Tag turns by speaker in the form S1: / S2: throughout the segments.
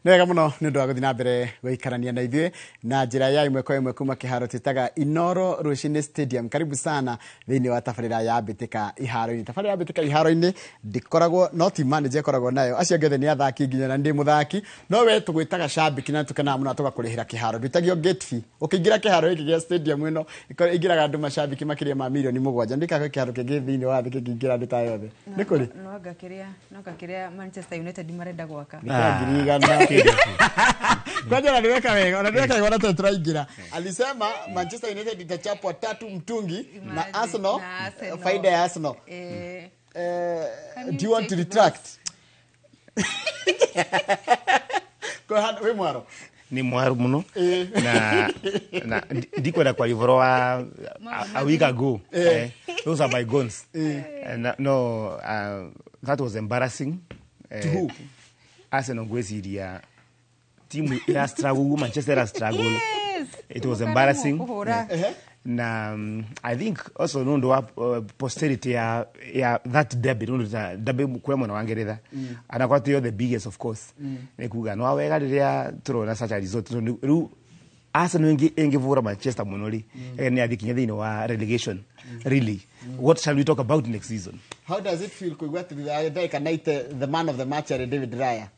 S1: Nĩ wega mũno nĩ ũndũ wa gũthiĩ na mbere gũikarania na ithuĩ na njĩra ya ĩmwe kwa ĩmwe kuma kĩharo twĩtaga Inoro Rũcinĩ Stadium. Karibu sana thĩinĩ wa tabarĩra ya Mbĩtĩka Iharo-inĩ. Tabarĩra ya Mbĩtĩka Iharo-inĩ ndĩkoragwo no team manager ĩkoragwo nayo, acio angĩ othe nĩ athaki nginya na ndĩ mũthaki, no we tũgwĩtaga shabiki na tũkenaga mũno na tũgakũrĩhĩra kĩharo. Ndwĩtagio gate fee. Ũkĩingĩra kĩharo gĩkĩ gĩa stadium ĩno ĩingĩraga andũ mashabiki makĩria ma 7 milioni. Ndikaga kĩharo kĩngĩ thĩinĩ wa thĩ kĩngĩingĩra andũ ta aya othe. Nĩ kũrĩ?
S2: No anga kĩrĩa Manchester United marenda gwaka.
S1: Nĩ kĩa 100,000. Kwanza naniweka wega, unaniweka wega na turaingira. Alisema Manchester United itachapwa tatu mtungi na
S2: Imagine,
S1: Arsenal,
S2: na Arsenal.
S1: Faida ya Arsenal.
S2: Can you
S1: Do you want to
S2: take
S1: retract? Kwa wĩ mwaro.
S3: Nĩ mwaru mũno na ndikwenda kwaria ũhoro wa a week ago. Those are bygones. No, that was embarrassing.
S1: To who?
S3: Arsenal ngwĩciria timu ira struggle ũguo Manchester ira struggle. It was embarrassing.
S2: Kũhũra.
S3: Na I think also nĩ ũndũ wa posterity ya that derby, nĩ ũndũ ta derby kũrĩa mwena wa Ngeretha anakorwo tiyo the biggest, of course, nĩ kuga no wega rĩrĩa tũrona such a result. So, rĩu Arsenal ĩngĩvũra Manchester mũno rĩ, nĩ athiĩ kinya thĩinĩ wa relegation. Really, what shall we talk about next season?
S1: How does it feel kũigua atĩ thutha wa ndagĩka 90 the man of the match arĩ David Raya?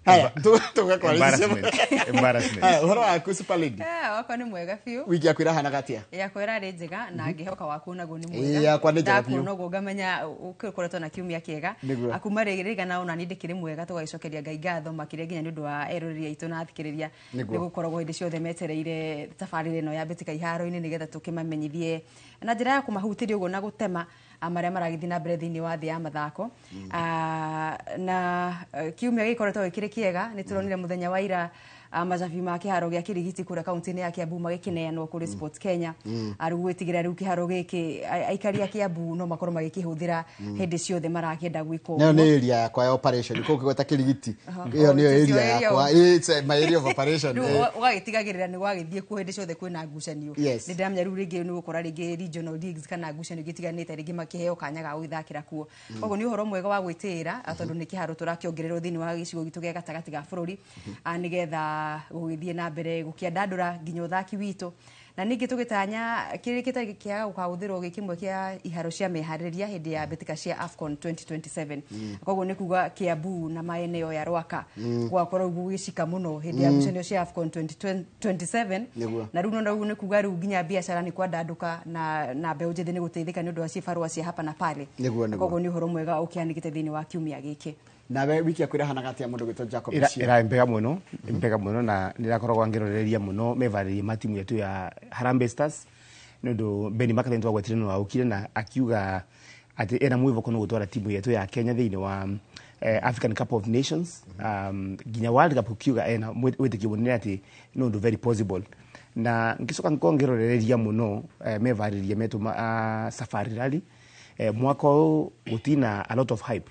S1: Haya, tũgakwarĩria.
S3: Embarrassment. Embarrassment.
S1: Haya, ũhoro waku, Super Lady?
S2: Wakwa nĩ mwega biũ.
S1: Wiki yaku ĩrahanaga atĩa?
S2: Yakwa ĩrarĩ njega na ngĩhoka waku naguo nĩ
S1: Ĩĩ,
S2: mwega.
S1: yakwa nĩ njega biũ.
S2: Ndakuona ũguo ngamenya ũkoretwo na kiumia kĩega.
S1: Nĩguo.
S2: Akuma rĩrĩgana ona niĩ ndĩkĩrĩ mwega, tũgagĩcokeria Ngai ngatho makĩria nginya nĩ ũndũ wa eroreri aitũ na athikĩrĩria.
S1: Nĩguo.
S2: Nĩ gũkoragwo hĩndĩ ciothe metereire tabarĩra ĩno ya Mbĩtĩka Iharo-inĩ nĩgetha tũkĩmamenyithie na njĩra ya kũmahutĩria ũguo na gũtema marĩa maragĩthiĩ na mbere thĩinĩ wa thĩ ya mathako. Na kiumia gĩkoretwo gĩkĩrĩ kĩega. Nĩ tũronire mũthenya wa ira macabi ma kĩharo gĩa Kĩrigiti kũrĩa kaunti-inĩ ya Kiambu magĩkĩneanwo kũrĩ Sports Kenya. Rĩu gwĩtigĩra rĩu kĩharo gĩkĩ aikari a Kiambu no makorwo magĩkĩhũthĩra hĩndĩ ciothe marakĩenda gwĩka
S1: Nayo
S2: ũguo.
S1: nĩ area yakwa ya operation kũu kĩgweta Kĩrigiti. Ĩyo nĩyo
S2: Oh,
S1: area
S2: area
S1: yakwa. It's my area of operation.
S2: Rĩu ũgagĩtigagĩrĩra nĩ wagĩthiĩ kuo hĩndĩ ciothe kwĩna ngucanio. Nĩ ndĩramenya rĩu rĩngĩ nĩ ũgũkora rĩngĩ regional leagues kana ngucanio ingĩ itiganĩte rĩngĩ makĩheo kanya ga gũgĩthakĩra kuo. Koguo nĩ ũhoro mwega wa gwĩtĩĩra, tondũ nĩ kĩharo tũrakĩongererwo thĩinĩ wa gĩcigo gitũ gĩa gatagatĩ ga bũrũri, nĩgetha gũgĩthiĩ na mbere gũkĩandandũra nginya ũthaki witũ, na ningĩ tũgĩtanya kĩrĩa gĩtarĩ kĩaga gũkahũthĩrwo gĩ kĩmwe kĩa iharo cia meharĩrĩria hĩndĩ ya mbĩtĩka cia AFCON 2027. Koguo nĩ kuga Kiambu na maeneo ya Rwaka gũgakorwo gũgĩcika mũno hĩndĩ ya ngucanio cia AFCON 2027.
S1: Nĩguo.
S2: Na rĩu no rĩu nĩ kuga rĩu nginya biacara nĩ kwandandũka na mbeũ njĩthĩ nĩ gũteithĩka nĩ ũndũ wa cibarũa cia hapa na pale.
S1: Nĩguo.
S2: Koguo nĩ ũhoro mwega ũkĩanĩkĩte thĩinĩ wa kiumia gĩkĩ.
S1: Nawe wiki yaku ĩrahanaga atĩa, mũndũ gwĩtwo Jacob Ochieng?
S3: Ĩra mbega mũno, mbega mũno, na nĩrakoragwo ngĩroreria mũno mevarĩria ma timu yetu ya Harambee Stars, nĩ ũndũ Benny McCarthy nĩtwagwetire no aukire na akiuga atĩ ena mwĩvoko nĩ gũtwara timu yetu ya Kenya thĩinĩ wa African Cup of Nations, nginya World Cup, ukiuga ena wĩtĩkio mũnene atĩ nĩ ũndũ very possible. Na ngĩcoka ngorwo ngĩrorereria mũno mevarĩria metũ ma Safari Rally, mwaka ũyũ gũtina a lot of hype.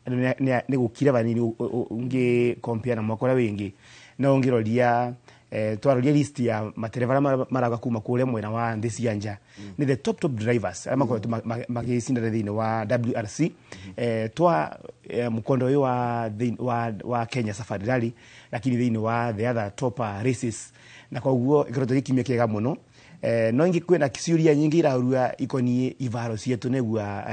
S3: Andũ nĩ gũkira vanini ngĩ compare na mwaka ũrĩa wĩngĩ. No ngĩroria twaroria list ya matereba arĩa marauga kuma kũrĩa mwena wa nthĩ cia nja, nĩ the top top drivers arĩa makoretwo magĩcindana thĩinĩ wa WRC, twa mũkondo ũyũ wa Kenya Safari Rally, lakini thĩinĩ wa the other top races. Na koguo ĩkoretwo gĩ kiumia kĩega mũno. No ingĩ kwĩna ciũria nyingĩ irarua ikoniĩ ivaro cietu, nĩgua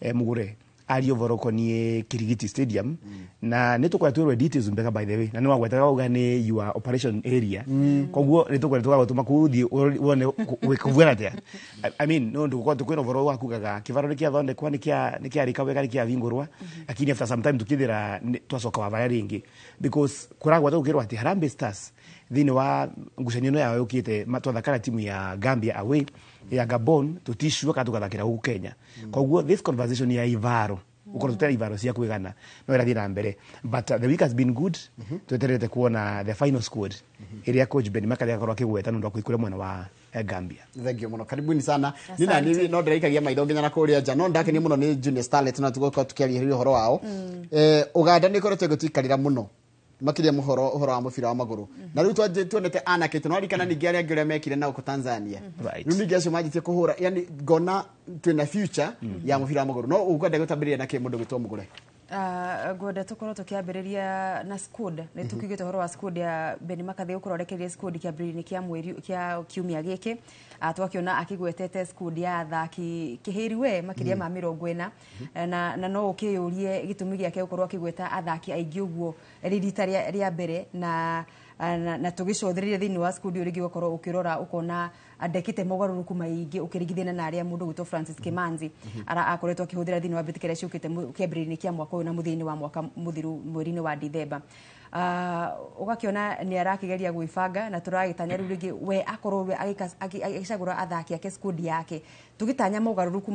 S3: mũgũre aria ũhoro ũkoniĩ Kirigiti Stadium, na nĩ tũkwenda twĩrwo details mbega, by the way, na nĩ wagwetaga uga nĩ your operation area, koguo nĩ tũkwenda tũgagũtũma kũu ũthiĩ wone kũbuana atĩa. I mean, no ndũ kwĩna ũhoro wa kugaga kĩbaro nĩ kĩathondekwa, nĩ kĩarĩka wega, nĩ kĩavingũrwa, lakini after some time tukithira twacoka wavaya rĩngĩ, because kũragwata gũkĩrwo atĩ Harambee Stars thĩinĩ wa ngucanio ĩno yao yũkĩte twathaka na timu ya Gambia away, ya Gabon tuticua kana tũgathakĩra gũkũ Kenya. Koguo this conversation ya ivaro ukorwo tutera ivaro cia kwigana no ĩrathiĩ na mbere, but the week has been good. Tweterete kuona the final squad ĩrĩa coach Ben McCarthy agakorwo akĩgweta nĩ ũndũ wa kũrĩa mwena wa Gambia.
S1: Thank you muno, karibuni sana. Ni na ni no ndĩraikagia maitho nginya na kũrĩa nja, no ndakenio mũno nĩ Junior Starlet na tũgũkorwo tũkĩarĩrĩria ũhoro wao. Ũganda nĩ ĩkoretwo ĩgĩtũikarĩra mũno makĩria mũhoro ũhoro wa mũbira wa magũrũ, na rĩu tuonete anake tũnarikana ningĩ arĩa angĩ ũrĩa mekire na gũkũ Tanzania. Rĩu ningĩ acio manjĩtie kũhũra, yani ngona twĩna future ya mũbira wa magũrũ. No ũkwenda gũtambĩrĩria na kĩ, mũndũ gwĩtwo Mũgũre?
S2: Ngwenda tukorwo tukiambĩrĩria na squad. Nĩ tukiugĩte ũhoro wa squad ya Benny McCarthy gũkorwo arekereirie squad kĩambĩrĩria-inĩ kĩa mweri kĩa kiumia gĩkĩ. Twakĩona akĩgwetete squad ya athaki kĩhĩri we makĩria ma 40, na no ũkĩyũrie gĩtũmi gĩake gũkorwo akĩgweta athaki aingĩ ũguo rĩ rita rĩa mbere, na tũgĩcothereria thĩinĩ wa squad ũyũ rĩngĩ ũgakorwo ũkĩrora ũkona andekĩte mogarũrũku maingĩ ũkĩringithania na arĩa mũndũ gwĩtwo Francis Kimanzi ara akoretwo akĩhũthĩra thĩinĩ wa mbĩtĩka iria ciũkĩte kĩambĩrĩria-inĩ kĩa mwaka ũyũ na mũthia-inĩ wa mwaka mũthiru mweri-inĩ wa Dithemba. Ũgakĩona nĩ arakĩgeria gwĩbanga, na tũragĩtanya rĩu rĩngĩ we akorwo we agĩcagũra athaki ake, squad yake, tũgĩtanya mogarũrũku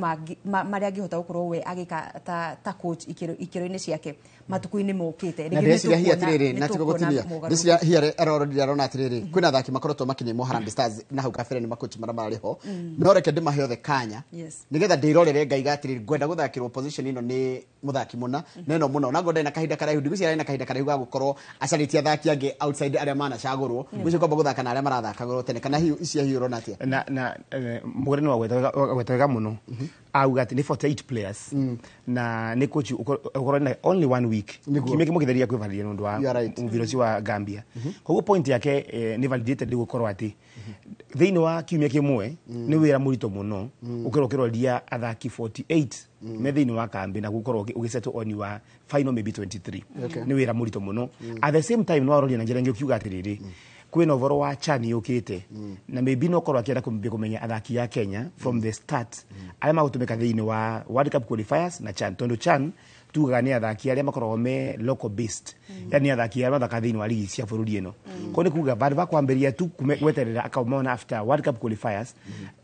S2: marĩa angĩhota gũkorwo we agĩka ta coach ikĩro-inĩ ciake matukũ-inĩ mokĩte.
S1: Na
S2: Rĩngĩ nĩ
S1: ndĩreciria hihi
S2: tũkuona-
S1: atirĩrĩ,
S2: nĩ
S1: na tigo
S2: tũkuona
S1: gũtinia,
S2: mogarũrũku.
S1: ndĩciria hihi arorire arona atirĩrĩ, kwĩna athaki makoretwo makĩnyimwo Harambee Stars na hau kabere nĩ makochi marĩa mararĩ ho, no reke ndĩmahe othe kanya nĩgetha ndĩrorere ngaiga atĩrĩrĩ, ngwenda gũthakĩrwo position ĩno nĩ mũthaki mũna na ĩno mũna, onakorwo ndarĩ na kahinda karaihu. Ndigwĩciria arĩ na kahinda karaihu ga gũkorwo acarĩtie athaki angĩ outside arĩa manacagũrwo, ngwĩciria kwamba gũthaka na arĩa marathakagĩrwo tene. Kana hihi icio hihi ũrona atĩa?
S3: Na mũgũre nĩ wagweta wega mũno, auga atĩ nĩ 48 players na nĩ coach ũkorwo na only one week, kiumia kĩmwe gĩtheria kwĩvarĩria nĩ ũndũ wa
S1: You are right.
S3: mũbira ũcio wa Gambia. Koguo point yake nĩ validated nĩ gũkorwo atĩ thĩinĩ wa kiumia kĩmwe nĩ wĩra mũritũ mũno ũkorwo ũkĩroria athaki 48 me thĩinĩ wa kambi na gũkorwo ũgĩsettle on your final maybe 23. Nĩ wĩra mũritũ mũno. At the same time, no aroria na njĩra ĩngĩ ũkiuga atĩrĩrĩ, kwĩna ũhoro wa CHAN yũkĩte na maybe no korwo akĩenda kũambia kũmenya athaki a Kenya from the start arĩa magũtũmĩka thĩinĩ wa World Cup qualifiers na CHAN, tondũ CHAN tugaga nĩ athaki arĩa makoragwo me local based, yani athaki arĩa mathakaga thĩinĩ wa ligi cia bũrũri ĩno. Koguo nĩ kuga vandũ va kwambĩrĩria tu gweterera akamona after World Cup qualifiers,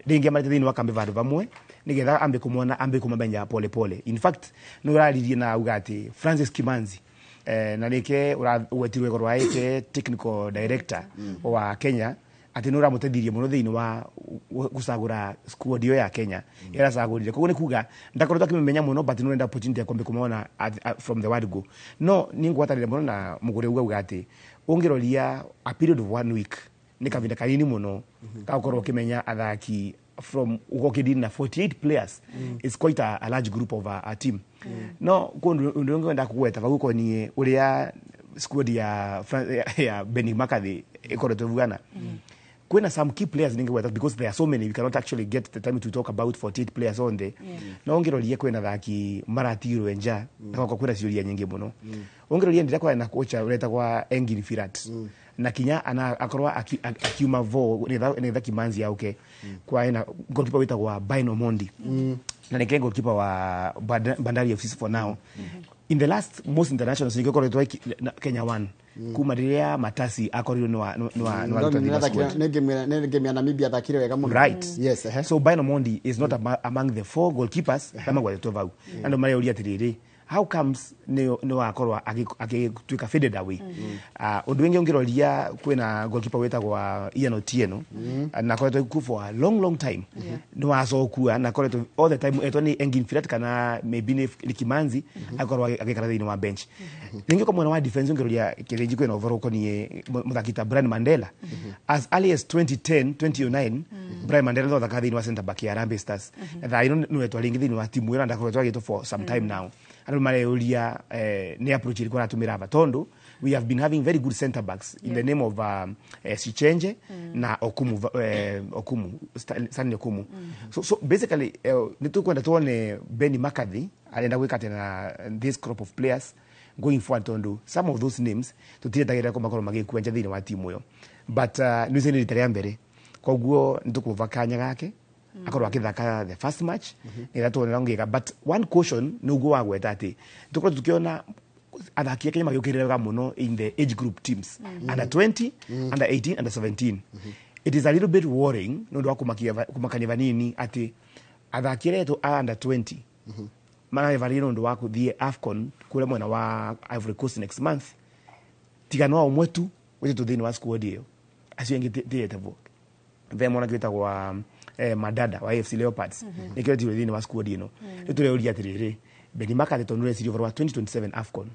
S3: rĩngĩ amarete thĩinĩ wa kambi vandũ vamwe nĩgetha ambe kũmona, ambe kũmamenya pole pole. In fact, nĩ ũraririe na auga atĩ Francis Kimanzi, na nĩke ũgwetirwo igũrũ wa ĩke technical director wa Kenya, atĩ nĩ ũramũteithirie mũno thĩinĩ wa gũcagũra squad ĩyo ya Kenya ĩracagũrire. Koguo nĩ kuga ndakoretwo akĩmĩmenya mũno, but nĩ ũrenda opportunity ya kwambia kũmona from the word go. No nĩ ngwatanĩre mũno na mũgũre uga uga atĩ ũngĩroria a period of one week nĩ kavinda kanini mũno ga gũkorwo ũkĩmenya athaki from ũgoka na 48 players. It's quite a large group of a team. No kũndũ ũndũ ũngĩ wenda kũgweta vau ũkoniĩ ũrĩa squad ya Benny McCarthy ĩkoretwo ĩbugana, kwĩna some key players ningĩgweta because there are so many, we cannot actually get the time to talk about 48 players on the. No ũngĩroria kwĩna athaki maratigirwe nja na gwakwa kwĩna ciũria nyingĩ mũno. Ũngĩroria ndĩra kwaya na kocha ũretagwa Engin Firat na kinya ana akorwo akiuma vo nĩgetha Kimanzi auke kwa na goalkeeper wĩtagwa Bino Mondi na nĩke goalkeeper wa Bandari FC for now. In the last most internationals nĩgĩkoretwo Kenya one kuma rĩrĩa Matasi akorirwo nĩ wa thĩinĩ wa squad.
S1: Nĩ game ya Namibia athakire wega mũno.
S3: Right.
S1: Yes, ehe.
S3: So Bino Mondi is not among the four goalkeepers arĩa magwetetwo vau. Andũ mareuria atĩrĩrĩ, how comes nĩ wakorwo agĩtuĩka faded away? Ũndũ ũngĩ ũngĩroria kwĩna goalkeeper wĩtagwa Ian Otieno na akoretwo kuo for a long, long time, nĩ wacokua na akoretwo all the time etwo nĩ Engin Firat kana maybe nĩ Kimanzi, akorwo agĩikara thĩinĩ wa bench. Rĩngĩ kwa mwena wa defense ũngĩroria kĩrĩnji kwĩna ũhoro ũkoniĩ mũthaki ta Brian Mandela. As early as 2010, 2009, Brian Mandela no athakaga thĩinĩ wa center back ya Harambee Stars, na thaa ĩno nĩwetwo rĩngĩ thĩinĩ wa timu ĩyo na ndakoretwo agĩtwo for some time now. Andũ mareuria nĩ approach ĩrĩkũ aratũmĩra aba, tondũ we have been having very good center backs in the name of Sichenje na Okumu, Okumu, Stanley Okumu. So basically nĩ tũkwenda tuone Benny McCarthy arenda gwĩka atĩa na this crop of players going forward, tondũ some of those names tũtiretagĩrĩra ko makorwo magĩkua nja thĩinĩ wa timu ĩyo, but nĩ nĩ rita rĩa mbere, koguo nĩ tũkũva kanya gake akorwo akĩthaka the first match nĩgetha tuone ũngĩka. But one caution nĩ ũguo wagweta atĩ tũkorwo tũkĩona athaki a Kenya magĩũkĩrĩra wega mũno in the age group teams, under 20, under 18, under 17. It is a little bit worrying nĩ ũndũ wa kũmakania vanini atĩ athaki arĩa etwo a under 20 mararevarĩria nĩ ũndũ wa kũthiĩ AFCON kũrĩa mwena wa Ivory Coast next month, tiga no ũmwe tu wĩtĩtwo thĩinĩ wa squad ĩyo, acio angĩ tietagwo. Ve mwanake wĩtagwa Madada wa AFC Leopards, nĩkĩo etirwo thĩinĩ wa squad ĩno. Rĩu tũreuria atĩrĩrĩ, Benny McCarthy tondũ ũreciria ũhoro wa 2027 AFCON,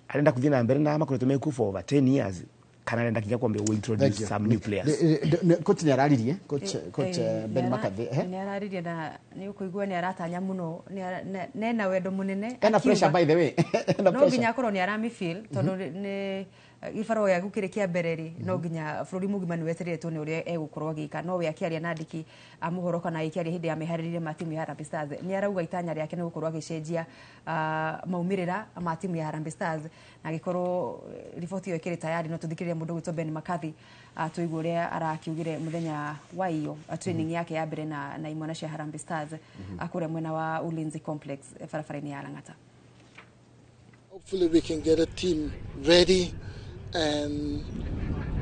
S3: arenda kũthiĩ na mbere na makoretwo mekuo for over 10 years. Kana arenda kinya kwambia
S1: Thank
S3: introduce
S1: you.
S3: some new players.
S1: Coach nĩ araririe, coach Ben McCarthy, eh?
S2: Nĩ araririe na nĩ ũkũigua nĩ aratanya mũno, nena wendo mũnene.
S1: Ena pressure, by the way. Ena
S2: No
S1: pressure.
S2: nginya akorwo nĩ aramĩfeel, tondũ nĩ gĩbarũa gĩaku kĩrĩ kĩa mbere rĩ, no nginya bũrũri mũgima nĩ wetereretwo nĩ ũrĩa egũkorwo agĩka. No we akĩaria na andĩki a mohoro kana agĩkĩaria hĩndĩ ya meharĩrĩria ma timu ya Harambee Stars, nĩ arauga itanya rĩake nĩ gũkorwo agĩcenjia maumĩrĩra ma timu ya Harambee Stars, na agĩkorwo riboti ĩyo ĩkĩrĩ tayari, no tũthikĩrĩrie mũndũ ũgwĩtwo Ben McCarthy, tũigue ũrĩa arakiugire mũthenya wa iyo training yake ya mbere na imwana cia Harambee Stars, kũrĩa mwena wa Ulinzi Complex, barabara-inĩ ya Lang'ata.
S4: Hopefully we can get a team ready and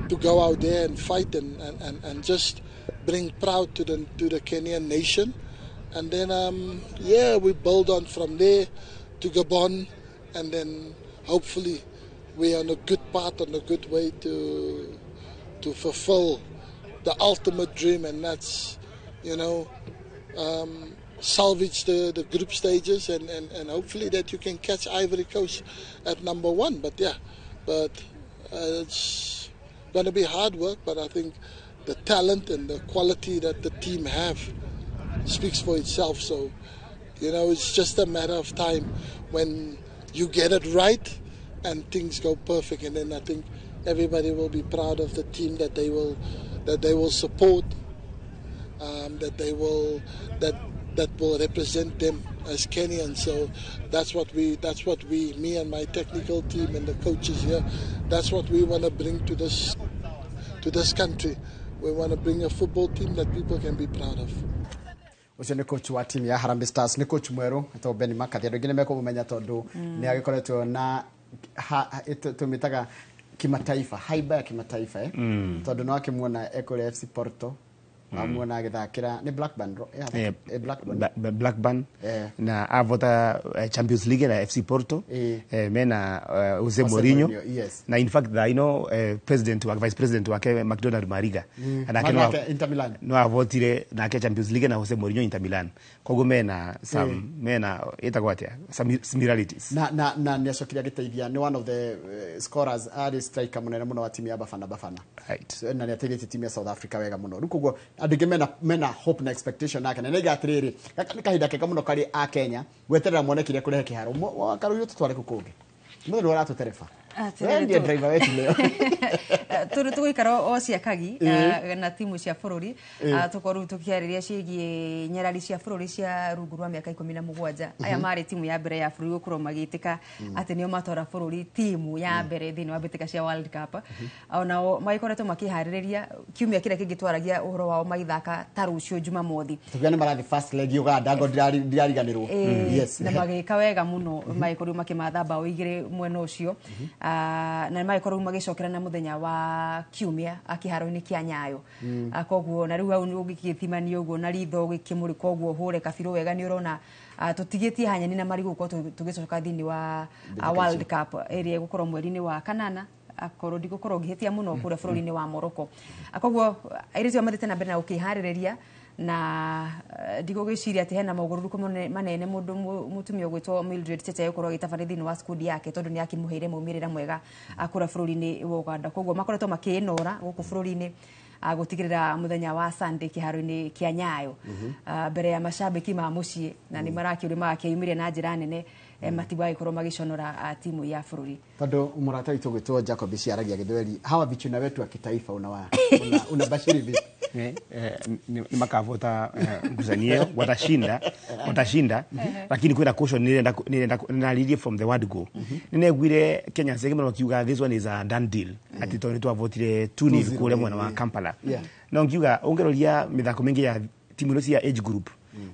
S4: to go out there and fight and just bring proud to the Kenyan nation. And then, yeah, we build on from there to Gabon, and then hopefully we're on a good path, on a good way to fulfill the ultimate dream, and that's, salvage the group stages and hopefully that you can catch Ivory Coast at number one. But yeah, but it's going to be hard work, but I think the talent and the quality that the team have speaks for itself. So, it's just a matter of time when you get it right and things go perfect. And then I think everybody will be proud of the team that they will support, that they will that that will represent them as Kenyans. So that's what we, me and my technical team and the coaches here, that's what we want to bring to this country. We want to bring a football team that people can be proud of.
S1: Ũcio nĩ coach wa timu ya Harambee Stars, nĩ coach mwerũ etagwo Ben McCarthy. Andũ aingĩ nĩ mekũmũmenya tondũ nĩ agĩkoretwo na tũmĩtaga kimataifa, haiba ya kimataifa, eh? Tondũ no akĩmuona ekũrĩa FC Porto, amuona agĩthakĩra nĩ Blackburn, yeah, Blackburn.
S3: Blackburn. Na avota Champions League na FC Porto. Mena Jose
S1: Jose
S3: Mourinho.
S1: Mourinho, yes.
S3: Na in fact thaa ino president wa vice president wake McDonald Mariga nake no
S1: Nake Inter Milan.
S3: No avotire nake Champions League na Jose Mourinho Inter Milan, koguo mena some mena ĩtagwo atĩa, some similarities.
S1: Na nĩ acokire agĩteithia, nĩ one of the scorers, arĩ striker mũnene mũno wa timu ya Bafana Bafana. So, na nĩ ateithĩtie timu ya South Africa wega mũno. Rĩu koguo andũ aingĩ mena hope na expectation nake, na nĩiga atĩrĩrĩ, gaka nĩ kahinda kega mũno karĩ a Kenya gweterera mone kĩrĩa kũrehe kĩharo. Karũirũ tũtware kũ kũngĩ mũthĩ nĩ ũratũtereba.
S2: Atĩrĩrĩ,
S1: We ndiye driver wetu leo.
S2: Tũrĩ tũgũikara o ciakagi na timu cia bũrũri. Tũkorwo rĩu tũkĩarĩria ciĩgiĩ nyarari cia bũrũri cia rungu rwa mĩaka 17. Aya marĩ timu ya mbere ya bũrũri gũkorwo magĩtĩka atĩ nĩo matwara bũrũri timu ya mbere thĩinĩ wa mbĩtĩka cia World Cup. Onao magĩkoretwo makĩharĩrĩria kiumia kĩrĩa kĩngĩ twaragia ũhoro wao magĩthaka ta rũciũ Jumamothi.
S1: Tukiuga nĩ marathiĩ first leg Uganda, ngo ndirariganĩrwo. Yes.
S2: Na magĩka wega mũno, magĩkorirwo makĩmatha bao 2 mwena ũcio. Na magĩkorwo magĩcokera na mũthenya wa kiumia kĩharo-inĩ kĩa Nyayo. Koguo na rĩu hau nĩ ũgĩgĩthimania ũguo na ritho ũgĩkĩmũrĩka ũguo ũhũre kabirũ wega, nĩ ũrona tũtigĩtie hanyani na marigũ gũkorwo tũgĩcoka thĩinĩ wa World Cup ĩrĩa ĩgũkorwo mweri-inĩ wa kanana, akorwo ndigũkorwo ngĩhĩtia mũno, kũrĩa bũrũri-inĩ wa Morocco. Koguo airĩtu aya mathiĩte na mbere na gũkĩharĩrĩria, na ndigũgĩciria atĩ hena mogarũrũku manene mũndũ mũtumia ũgwĩtwo Mildred Cheche egũkorwo agĩtabania thĩinĩ wa skundi yake, tondũ nĩ akĩmũheire maumĩrĩra mwega kũrĩa bũrũri-inĩ wa Uganda. Koguo makoretwo makĩĩnora gũkũ bũrũri-inĩ, gũtigĩrĩra mũthenya wa Sunday kĩharo-inĩ kĩa Nyayo, mbere ya macambĩki ma mũciĩ, na nĩ marakĩũria magakĩyumĩria na njĩra nene, matigagĩkorwo magĩconora timu ya bũrũri.
S1: Tondũ mũrata witũ gwĩtwo Jacob ciaragia gĩthweri, hawa vichuna wetu wa kitaifa una bashiri vipi?
S3: Ni makavota ngucanio ĩyo, watashinda, lakini kwĩna caution nĩrenda naririe from the word go. Nĩneguire Kenyans aingĩ mũno makiuga this one is a done deal, atĩ tondũ nĩtwavotire 2-0 kũrĩa mwena wa Kampala. No ngiuga ũngĩroria mĩthako mĩingĩ ya timu ĩno cia age group,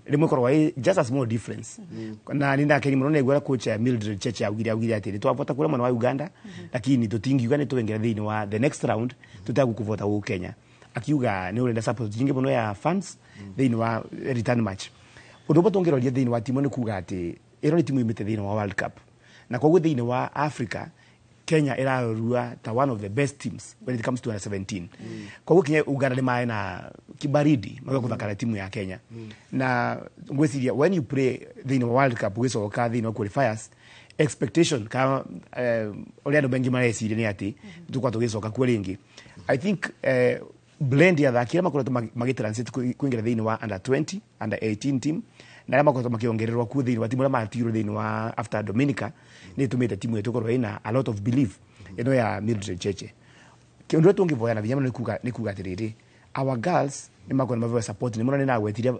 S3: rĩmwe ĩkoragwo ĩ just a small difference. Na nĩ ndakeni mũno nĩguo coach ya Mildred Cheche augire atĩ nĩtwavota kũrĩa mwena wa Uganda, lakini tũtingiuga nĩ tũingĩra thĩinĩ wa the next round tũtagũkũvota gũkũ Kenya. Akiuga nĩ ũrenda support nyingĩ mũno ya fans thĩinĩ wa return match. Ũndũ ũmwe tũngĩroria thĩinĩ wa timu nĩ kuga atĩ ĩno nĩ timu yumĩte thĩinĩ wa World Cup, na koguo thĩinĩ wa Africa Kenya ĩrarorua ta one of the best teams when it comes to under 17. Koguo kinya Uganda nĩ maĩ na kibaridi maga kũthaka na timu ya Kenya. Na ngwĩciria when you play thĩinĩ wa World Cup, ũgĩcoka thĩinĩ wa qualifiers, Expectation ka uria andu bengi mareciria ni ati tukwa tugicoka kuo ringi. I think blend ya athaki aria makoretwo magitransit kuingira thiini wa under 20, under 18 team na aria makoretwo makiongererwo kuo thiini wa timu aria matigirwo thiini wa after Dominica ni tumite timu yetu ikorwo ina a lot of belief ino ya Mildred Cheche. Kindu ũrĩa tũngĩvoya na vinya mũno nĩ kuga atĩrĩrĩ, our girls nĩ makorwo nĩ mavewa support. Nĩ mũno nĩ nagwetirie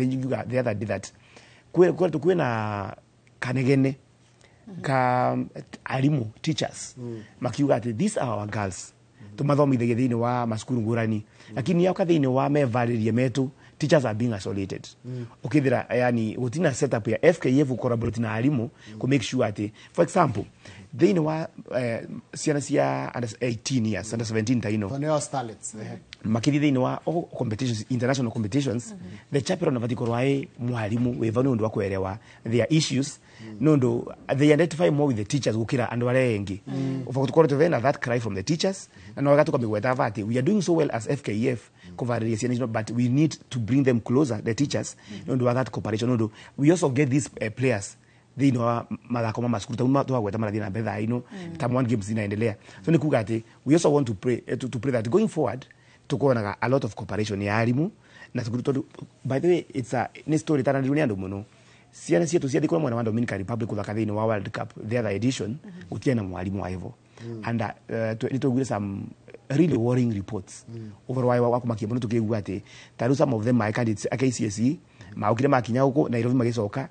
S3: ngiuga the other day that kwĩna kwĩna kanegene ka arimũ, teachers, makiuga atĩ these are our girls, tumathomithagia thĩinĩ wa macukuru ngũrani, lakini yauka thĩinĩ wa mevarĩrie metu, teachers are being isolated. Ukithira yani gutina setup ya FKF collaborate na arimu ku make sure ati, for example, thĩinĩ wa ciana cia under 18 years, under 17 ta ino.
S1: Nĩo starlets.
S3: Makĩria thĩinĩ wa all competitions, international competitions, the chaperone abatiĩ korwo ai mwarimu wĩ vau nĩ ũndũ wa kwerewa their issues, nĩ ũndũ they identify more with the teachers gũkĩra andũ arĩa engĩ. Tũkoretwo bena that cry from the teachers, na no wega tũkamĩgweta atĩ we are doing so well as FKF kũvarĩria ciana icio, but we need to bring them closer, the teachers, nĩ ũndũ wa that cooperation, nĩ ũndũ we also get these players thĩinĩ wa mathako ma macukuru tau twagweta marathiĩ na mbere thaa ino, term one games zinaendelea. So nĩ kuga atĩ we also want to pray, to pray that going forward tukonaga a lot of cooperation ya arimu na cukuru, tondu by the way it's a nĩ story taranĩirwo nĩ andũ mũno. Ciana cietũ ciathiĩ kũrĩa mwena wa Dominican Republic gũthaka thĩinĩ wa World Cup, the other edition, gũtiarĩ na mwarimũ wa ivo, and nĩ twaiguire some really worrying reports ũhoro wa kũmakia mũno, tũkĩigua atĩ ta rĩu some of them my candidates a KCSE maũkire makinya gũkũ Nairobi magĩcoka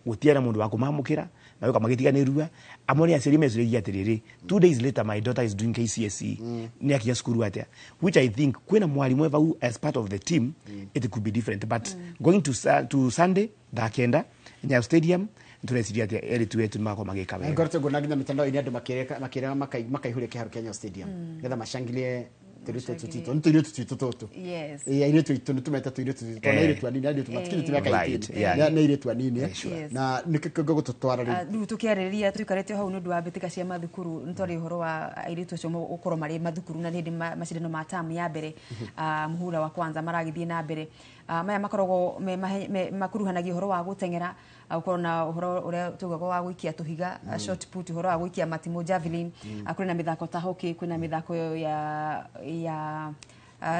S3: gũtiarĩ na mũndũ wa kũmamũkĩra na gũka magĩtiganĩrua. Amwe nĩ aciari meciragia atĩrĩrĩ, 2 days later my daughter is doing KCSE, nĩ akinya cukuru atĩa? Which I think kwĩna mwarimũ vau as part of the team, it could be different. But going to Sunday thaa 9 Nyayo Stadium, nĩtũreciria atĩ erĩtu wetu nĩmakorwo magĩka wega.
S1: Ngoretwo nguona nginya mitandao-inĩ andũ makĩrega makaihũria kĩharo kĩa Nyayo Stadium nĩgetha macangirie tũirĩtu tũtũ twitũ. Nĩ tũirĩtu twitũ tũtũ.
S2: Yes.
S1: Ĩĩ, airĩtu aitũ nĩ tũmeta tũirĩtu twitũ tondũ nĩ airĩtu anini, airĩtu matikinyĩtie mĩaka 18.
S3: Right.
S1: Nĩ airĩtu anini.
S3: Sure.
S2: Yes.
S1: Na nĩkĩ gũgũtũtwara rĩu?
S2: Rĩu tũkĩarĩrĩria tũikarĩte hau nĩ ũndũ wa mbĩtĩka cia mathukuru, nĩ twarĩ ũhoro wa airĩtu acio gũkorwo marĩ mathukuru na nĩ hĩndĩ macindano ma tamu ya mbere, muhura wa kwanza maragĩthiĩ na mbere. Maya makoragwo makuruhanagia ũhoro wa gũteng'era, gũkorwo na ũhoro ũrĩa tugaga wa gũikia tũhiga, shot put, ũhoro wa gũikia matimũ, javelin. Kwĩna mĩthako ta hockey, kwĩna mĩthako ya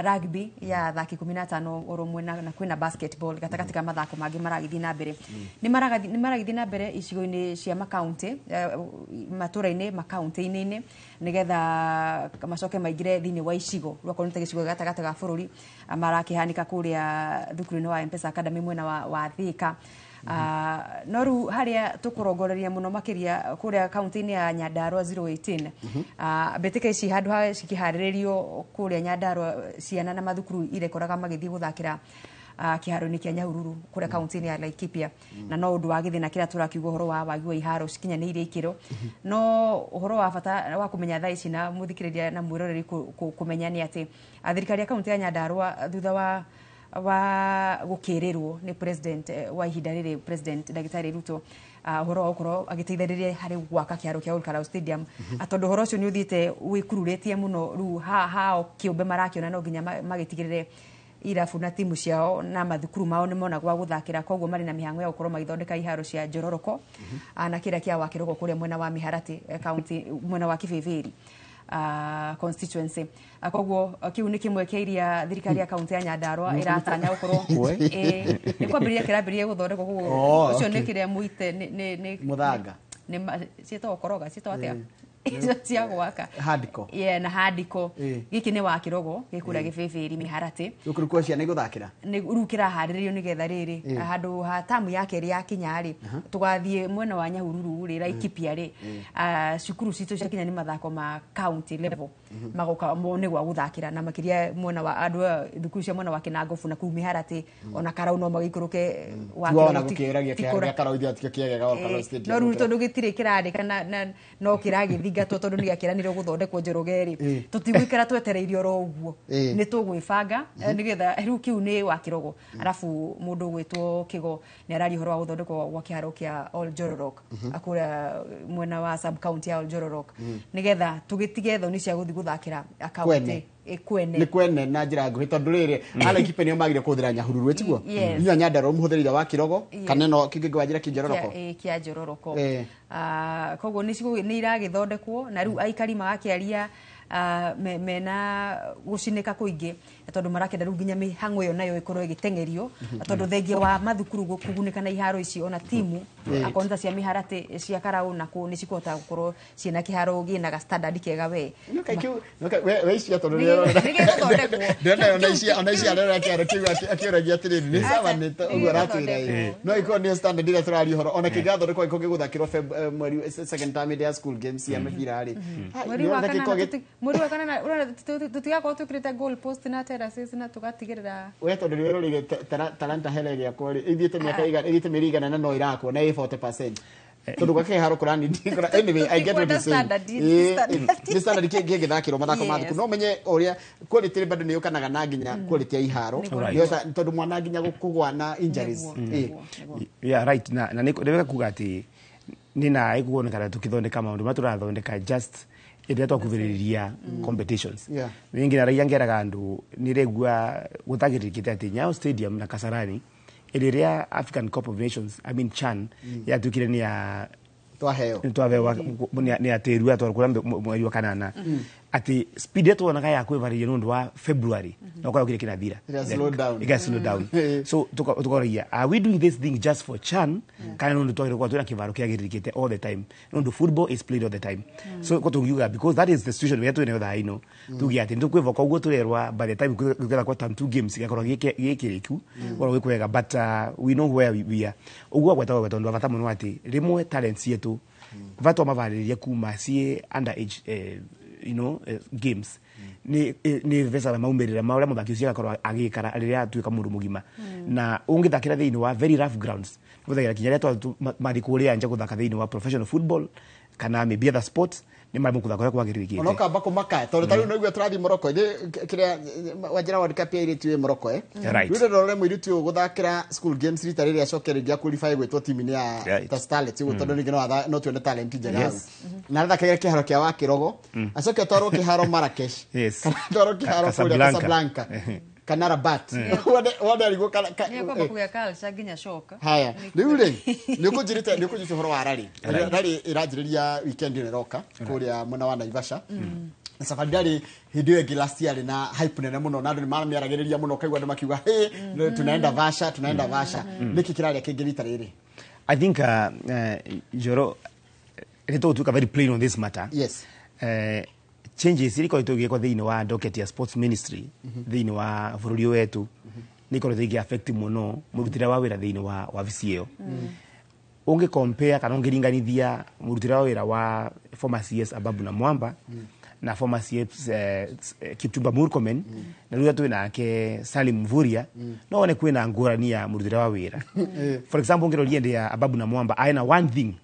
S2: rugby ya athaki 15 oro ũmwe, na kwĩna basketball gatagatĩ ka mathako mangĩ maragĩthiĩ na mbere. Nĩ maragĩthiĩ na mbere icigo-inĩ cia makaunti, matũra-inĩ, makaunti-inĩ, nĩgetha macoke maingĩre thĩinĩ wa icigo. Rĩu akorwo nĩ ta gĩcigo gĩa gatagatĩ ga bũrũri, marakĩhanĩka kũrĩa thukuru-inĩ wa Mpesa Academy mwena wa Thika. No rĩu harĩa tũkũrongoreria mũno makĩria kũrĩa kaunti-inĩ ya Nyandarua 018, mbĩtĩka ici handũ ha cikĩharĩrĩrio kũrĩa Nyandarua, ciana na mathukuru irekoraga magĩthiĩ gũthakĩra kĩharo-inĩ kĩa Nyahururu kũrĩa kaunti-inĩ ya Laikipia, na no ũndũ wa gĩthĩna kĩrĩa tũrakiuga ũhoro wa wagi wa iharo cikinyanĩirie ikĩro. No ũhoro wa bata wa kũmenya thaa ici na mũthikĩrĩria na mwĩroreri kũmenya nĩ atĩ thirikari ya kaunti ya Nyandarua, thutha wa gũkĩrĩrwo nĩ president wa ihinda rĩrĩ, President Ndagĩtarĩ Ruto, ũhoro wa gũkorwo agĩteithĩrĩria harĩ gwaka kĩharo kĩa Ol Kalou Stadium, tondũ ũhoro ũcio nĩ ũthiĩte wĩkururĩtie mũno, rĩu hao kĩũmbe marakĩona no nginya magĩtigĩrĩre irabu na timu ciao na mathukuru mao nĩ mona gwa gũthakĩra. Koguo marĩ na mĩhang'o ya gũkorwo magĩthondeka iharo cia Njororoko na kĩrĩa kĩa Wakĩrogo kũrĩa mwena wa Mĩharatĩ, kaunti mwena wa Kibĩbĩri constituency. Koguo kĩu nĩ kĩmwe kĩa iria thirikari ya kaunti ya Nyandarua ĩratanya gũkorwo nĩ kwambĩrĩria kĩrambĩrĩria gũthondekwo. Koguo ũcio nĩ kĩrĩa mũite nĩ
S1: Mũthanga.
S2: Nĩ ciĩtagwo koroga, ciĩtagwo atĩa icio cia gwaka?
S1: Handiko.
S2: Yeah, na handiko. Gĩkĩ nĩ Wakĩrogo gĩkũrĩa Gĩbĩbĩri Mĩharatĩ.
S1: Gũkũ kuo ciana igũthakĩra.
S2: Nĩ rĩu kĩraharĩrĩrio nĩgetha rĩrĩ handũ ha tamu ya kerĩ yakinya rĩ, tũgathiĩ mwena wa Nyahururu rĩ, Laikipia rĩ, cukuru citũ ciakinya nĩ mathako ma county level, magoka mone gwa gũthakĩra, na makĩria mwena wa andũ a thukuru cia mwena wa Kĩnangobu na kũu Mĩharatĩ, ona Karau no magĩikũrũke.
S1: Tuona gũkĩragia kĩharo gĩa Karau ithuĩ atikio kĩegega Ol Kalou Stadium.
S2: No rĩu tondũ gĩtirĩ kĩrarĩka na no kĩragĩthingatwo tondũ nĩ gĩakĩranĩrwo gũthondekwo Njoroge rĩ, tũtigũikara twetereire oro ũguo. Nĩ tũgwĩbanga nĩgetha rĩu kĩu nĩ Wakĩrogo. Arabu mũndũ ũgwĩtwo Kĩgo nĩ araria ũhoro wa gũthondekwo gwa kĩharo kĩa Ol Njororok kũrĩa mwena wa sub county ya Ol Njororok, nĩgetha tũgĩtige thoni cia gũthiĩ gũthakĩra
S1: Kwene.
S2: kaunti. Kwene
S1: nĩ kwene na njĩra nguhĩ tondũ rĩrĩ Alakipe nĩo magire kũhũthĩra Nyahururu ĩtiguo inyuĩ Nyandarua mũhũthĩrire wa Kirogo kana no kĩngĩ wa njĩra kĩnjororoko
S2: kĩa njororoko. Koguo nĩ iragĩthondekwo na rĩu aikari magakĩaria mena gucinĩka kũingĩ tondũ marakenda rĩu nginya mĩhang'o ĩyo nayo ĩkorwo ĩgĩteng'erio tondũ thengia wa mathukuru kũgunĩka na iharo icio ona timu akorwo nĩ ta cia mĩharatĩ cia karaũ na kũ nĩ cikũhota gũkorwo ciĩna kĩharo gĩna ga standard kega we
S1: we icio tondũ ndĩrona ona icio arera kĩharo kĩu akĩũragia atĩrĩrĩ nĩ sawa nĩ ũguo aratwĩra no ikorwo nĩyo standard ĩrĩa tũraria ũhoro ona kĩngĩgathondekwo gĩkorwo gĩgũthakĩrwo mweri second term ya school games ya mĩbira rĩ
S5: mweri wa kanana tutigakorwo twĩkĩrĩte goal post na terraces na tugatigĩrĩra
S1: we tondũ nĩ wĩroreire talanta hele gĩakwa rĩ ĩthiĩte mĩaka igana ĩthiĩte mĩeri igana na no ĩrakwo na ĩ 40% tondũ gwa kĩharo kũrani anyway I get what you're saying nĩ standard kĩngĩthakĩrwo mathako ma thukuru no menye ũrĩa quality bado nĩ yũkanaga na nginya quality ya iharo tondũ mwana nginya kũgwa na injuries.
S3: Yeah, right. Na nĩ wega kuga atĩ nĩ na ĩkuonekana tũkĩthondeka maũndũ marĩa tũrathondeka just ĩrĩa twakuvĩrĩria competitions ningĩ naragia ngeraga andũ nĩregua gũtagĩrĩkĩte atĩ Nyayo Stadium na Kasarani ĩrĩa African Cup of Nations, I mean CHAN, yatuĩkire nĩ ya
S1: twaheo
S3: nĩ atĩru atwarwo kũrĩa mweri wa kanana atĩ speed ĩrĩa tuonaga ya kwĩvarĩria nĩ ũndũ wa February no korwo kĩrĩ kĩrathira ĩga slow down so tukoragia are we doing this thing just for CHAN kana nĩ ũndũ twagĩrĩirwo gũkorwo twĩna kĩvaro kĩagĩrĩrĩkĩte all the time nĩ ũndũ football is played all the time so ko tũngiuga because that is the situation ĩrĩa twĩnayo thaa ino tuge atĩ nĩ tũkwĩvoka ũguo tũrerwa by the time gũgethakwo term 2 games gĩgakorwo gĩkĩrĩku gũkorwo gwĩ kwega but we know where we are ũguo gwetagwo tondũ wa bata mũno atĩ rĩmwe talents cietu vatwa mavarĩrĩria kuma ciĩ under age you know, games ni vesaga maumĩrĩra ma ũrĩa mũthaki ũcio agakorwo agĩikara rĩrĩa atuĩka mũndũ mũgima na ũngĩthakĩra thĩinĩ wa very rough grounds gũthakĩra kinya rĩrĩa mathiĩ kũrĩa nja gũthaka thĩinĩ wa professional football kana maybe other sports nĩ maremwo gũthaka ũrĩa kwagĩrĩrĩkĩte
S1: ona ũkamba kũmaka tondũ ta rĩu no igua tũrathiĩ Morocco kĩrĩa wanjĩra World Cup ya airĩtu ĩ Morocco rĩu ndorore mũirĩtu ũyũ gũthakĩra school games rita rĩrĩa acoke rĩngĩ aqualify gwĩtwo timu-inĩ ya ta Starlets ũguo tondũ rĩngĩ no tuone talent njega hau na arathakagĩra kĩharo kĩa Wakĩrogo acoke atwarwo kĩharo Marrakesh kana atwarwo kĩharo kũrĩa Casablanca kana Rabat wone arigwo kana
S2: nĩakwamba kũgĩa culture nginya coka
S1: haya rĩu rĩ nĩ ũkũnjĩrĩte ũhoro wa rally rally ĩranjĩrĩria weekend ĩno ĩroka kũrĩa mwena wa Naivasha na safari rally hĩndĩ ĩyo ĩngĩ last year na hype nene mũno na andũ nĩ maramĩaragĩrĩria mũno ũkaigua andũ makiuga hey tunaenda Vasha tunaenda Vasha nĩkĩ kĩrarĩa kĩngĩ rita rĩrĩ
S3: I think Joro nĩtũgũtuĩka very plain on this matter. Yes. Changes iria ikoretwo igĩkwo thĩinĩ wa docket ya sports ministry thĩinĩ wa bũrũri ũyũ wetu nĩ ikoretwo igĩ affect mũno mũrutĩre wa wĩra thĩinĩ wa wabici ĩyo ũngĩ compare kana ũngĩringanithia mũrutĩre wa wĩra wa former CS Ababu na Mwamba na former CS Kipchumba Murkomen na rĩu twĩ nake Salim Mvurya no wone kwĩna ngũrani ya mũrutĩre wa wĩra. For example ũngĩroria ndĩ ya Ababu na Mwamba aena one thing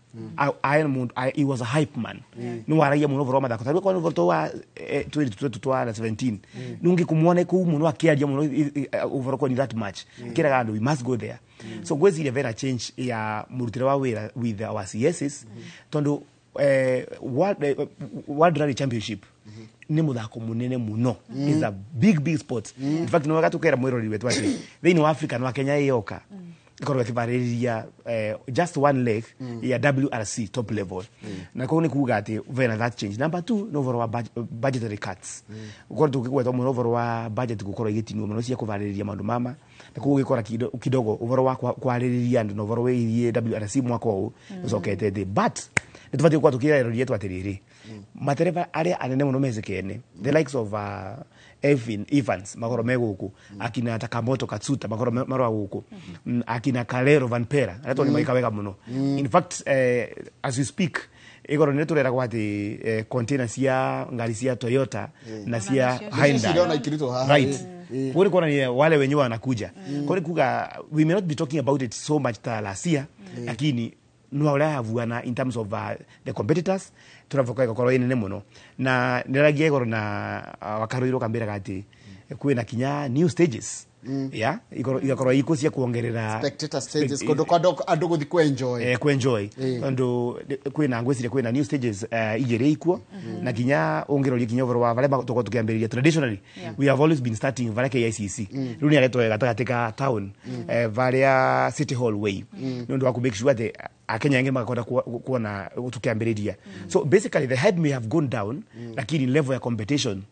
S3: he was a hype man nĩ waragia mũno ũhoro wa mathako tarĩu akorwo nĩ ũhoro wa 2017 nĩ ũngĩkũmuona kũu mũno akĩaria mũno ũhoro koni that much kĩraga andũ we must go there so ngwĩciria vena change ya mũrutĩre wa wĩra with our CSs tondũ World Rally Championship nĩ mũthako mũnene mũno is a big big sport in fact nĩ wega tũkera mwĩroreri wetu atĩ thĩinĩ wa Africa no Kenya ĩyoka ikorwo ĩkĩvarĩrĩria just one leg ya WRC top level na koguo nĩ kuga atĩ vena that change. Number 2 nĩ ũhoro wa budgetary cuts ũkorwo tũkĩgwetwo mũno ũhoro wa budget gũkorwo igĩtinio mũno cia kũvarĩrĩria maũndũ mama na koguo gĩkora kidogo ũhoro wa kwarĩrĩria andũ na ũhoro wĩgiĩ WRC mwaka ũyũ ũcokete thĩ but nĩ tũbatiĩ gũkorwo tũkĩreroria tu atĩrĩrĩ matereba arĩa anene mũno mecekene the likes of Evans makorwo me gũkũ akina Takamoto Katsuta makorwo marwa gũkũ akina Kalero Van Pera arĩa tondũ maika wega mũno in fact as we speak igoro nĩ tũreragwo atĩ container cia ngari cia Toyota na cia Hyundai right kwa hiyo kuona wale wenyewe wanakuja kwa hiyo kuga we may not be talking about it so much ta last year lakini no ũrĩa havuana in terms of the competitors tũravoka ĩgakorwo ĩ nene mũno na nĩragia igoro na wakarũirwo kambĩraga atĩ kwĩna kinya new stages Ya igakorwo iko cia kuongerera
S1: spectator stages kundu kwa andu guthi ku enjoy.
S3: Ku enjoy tondu kwina ngwiciria kwina new stages igiri ikuo na kinya ungiroria kinya uvoro wa varia tukorwo tukiambiriria traditionally. We have always been starting varia KICC, riu ni aretwo gatagati ka town, varia City Hall way, ni undu wa ku make sure that Akenya aingi magakorwo kuona tukiambiriria. So basically the head may have gone down, lakini level ya competition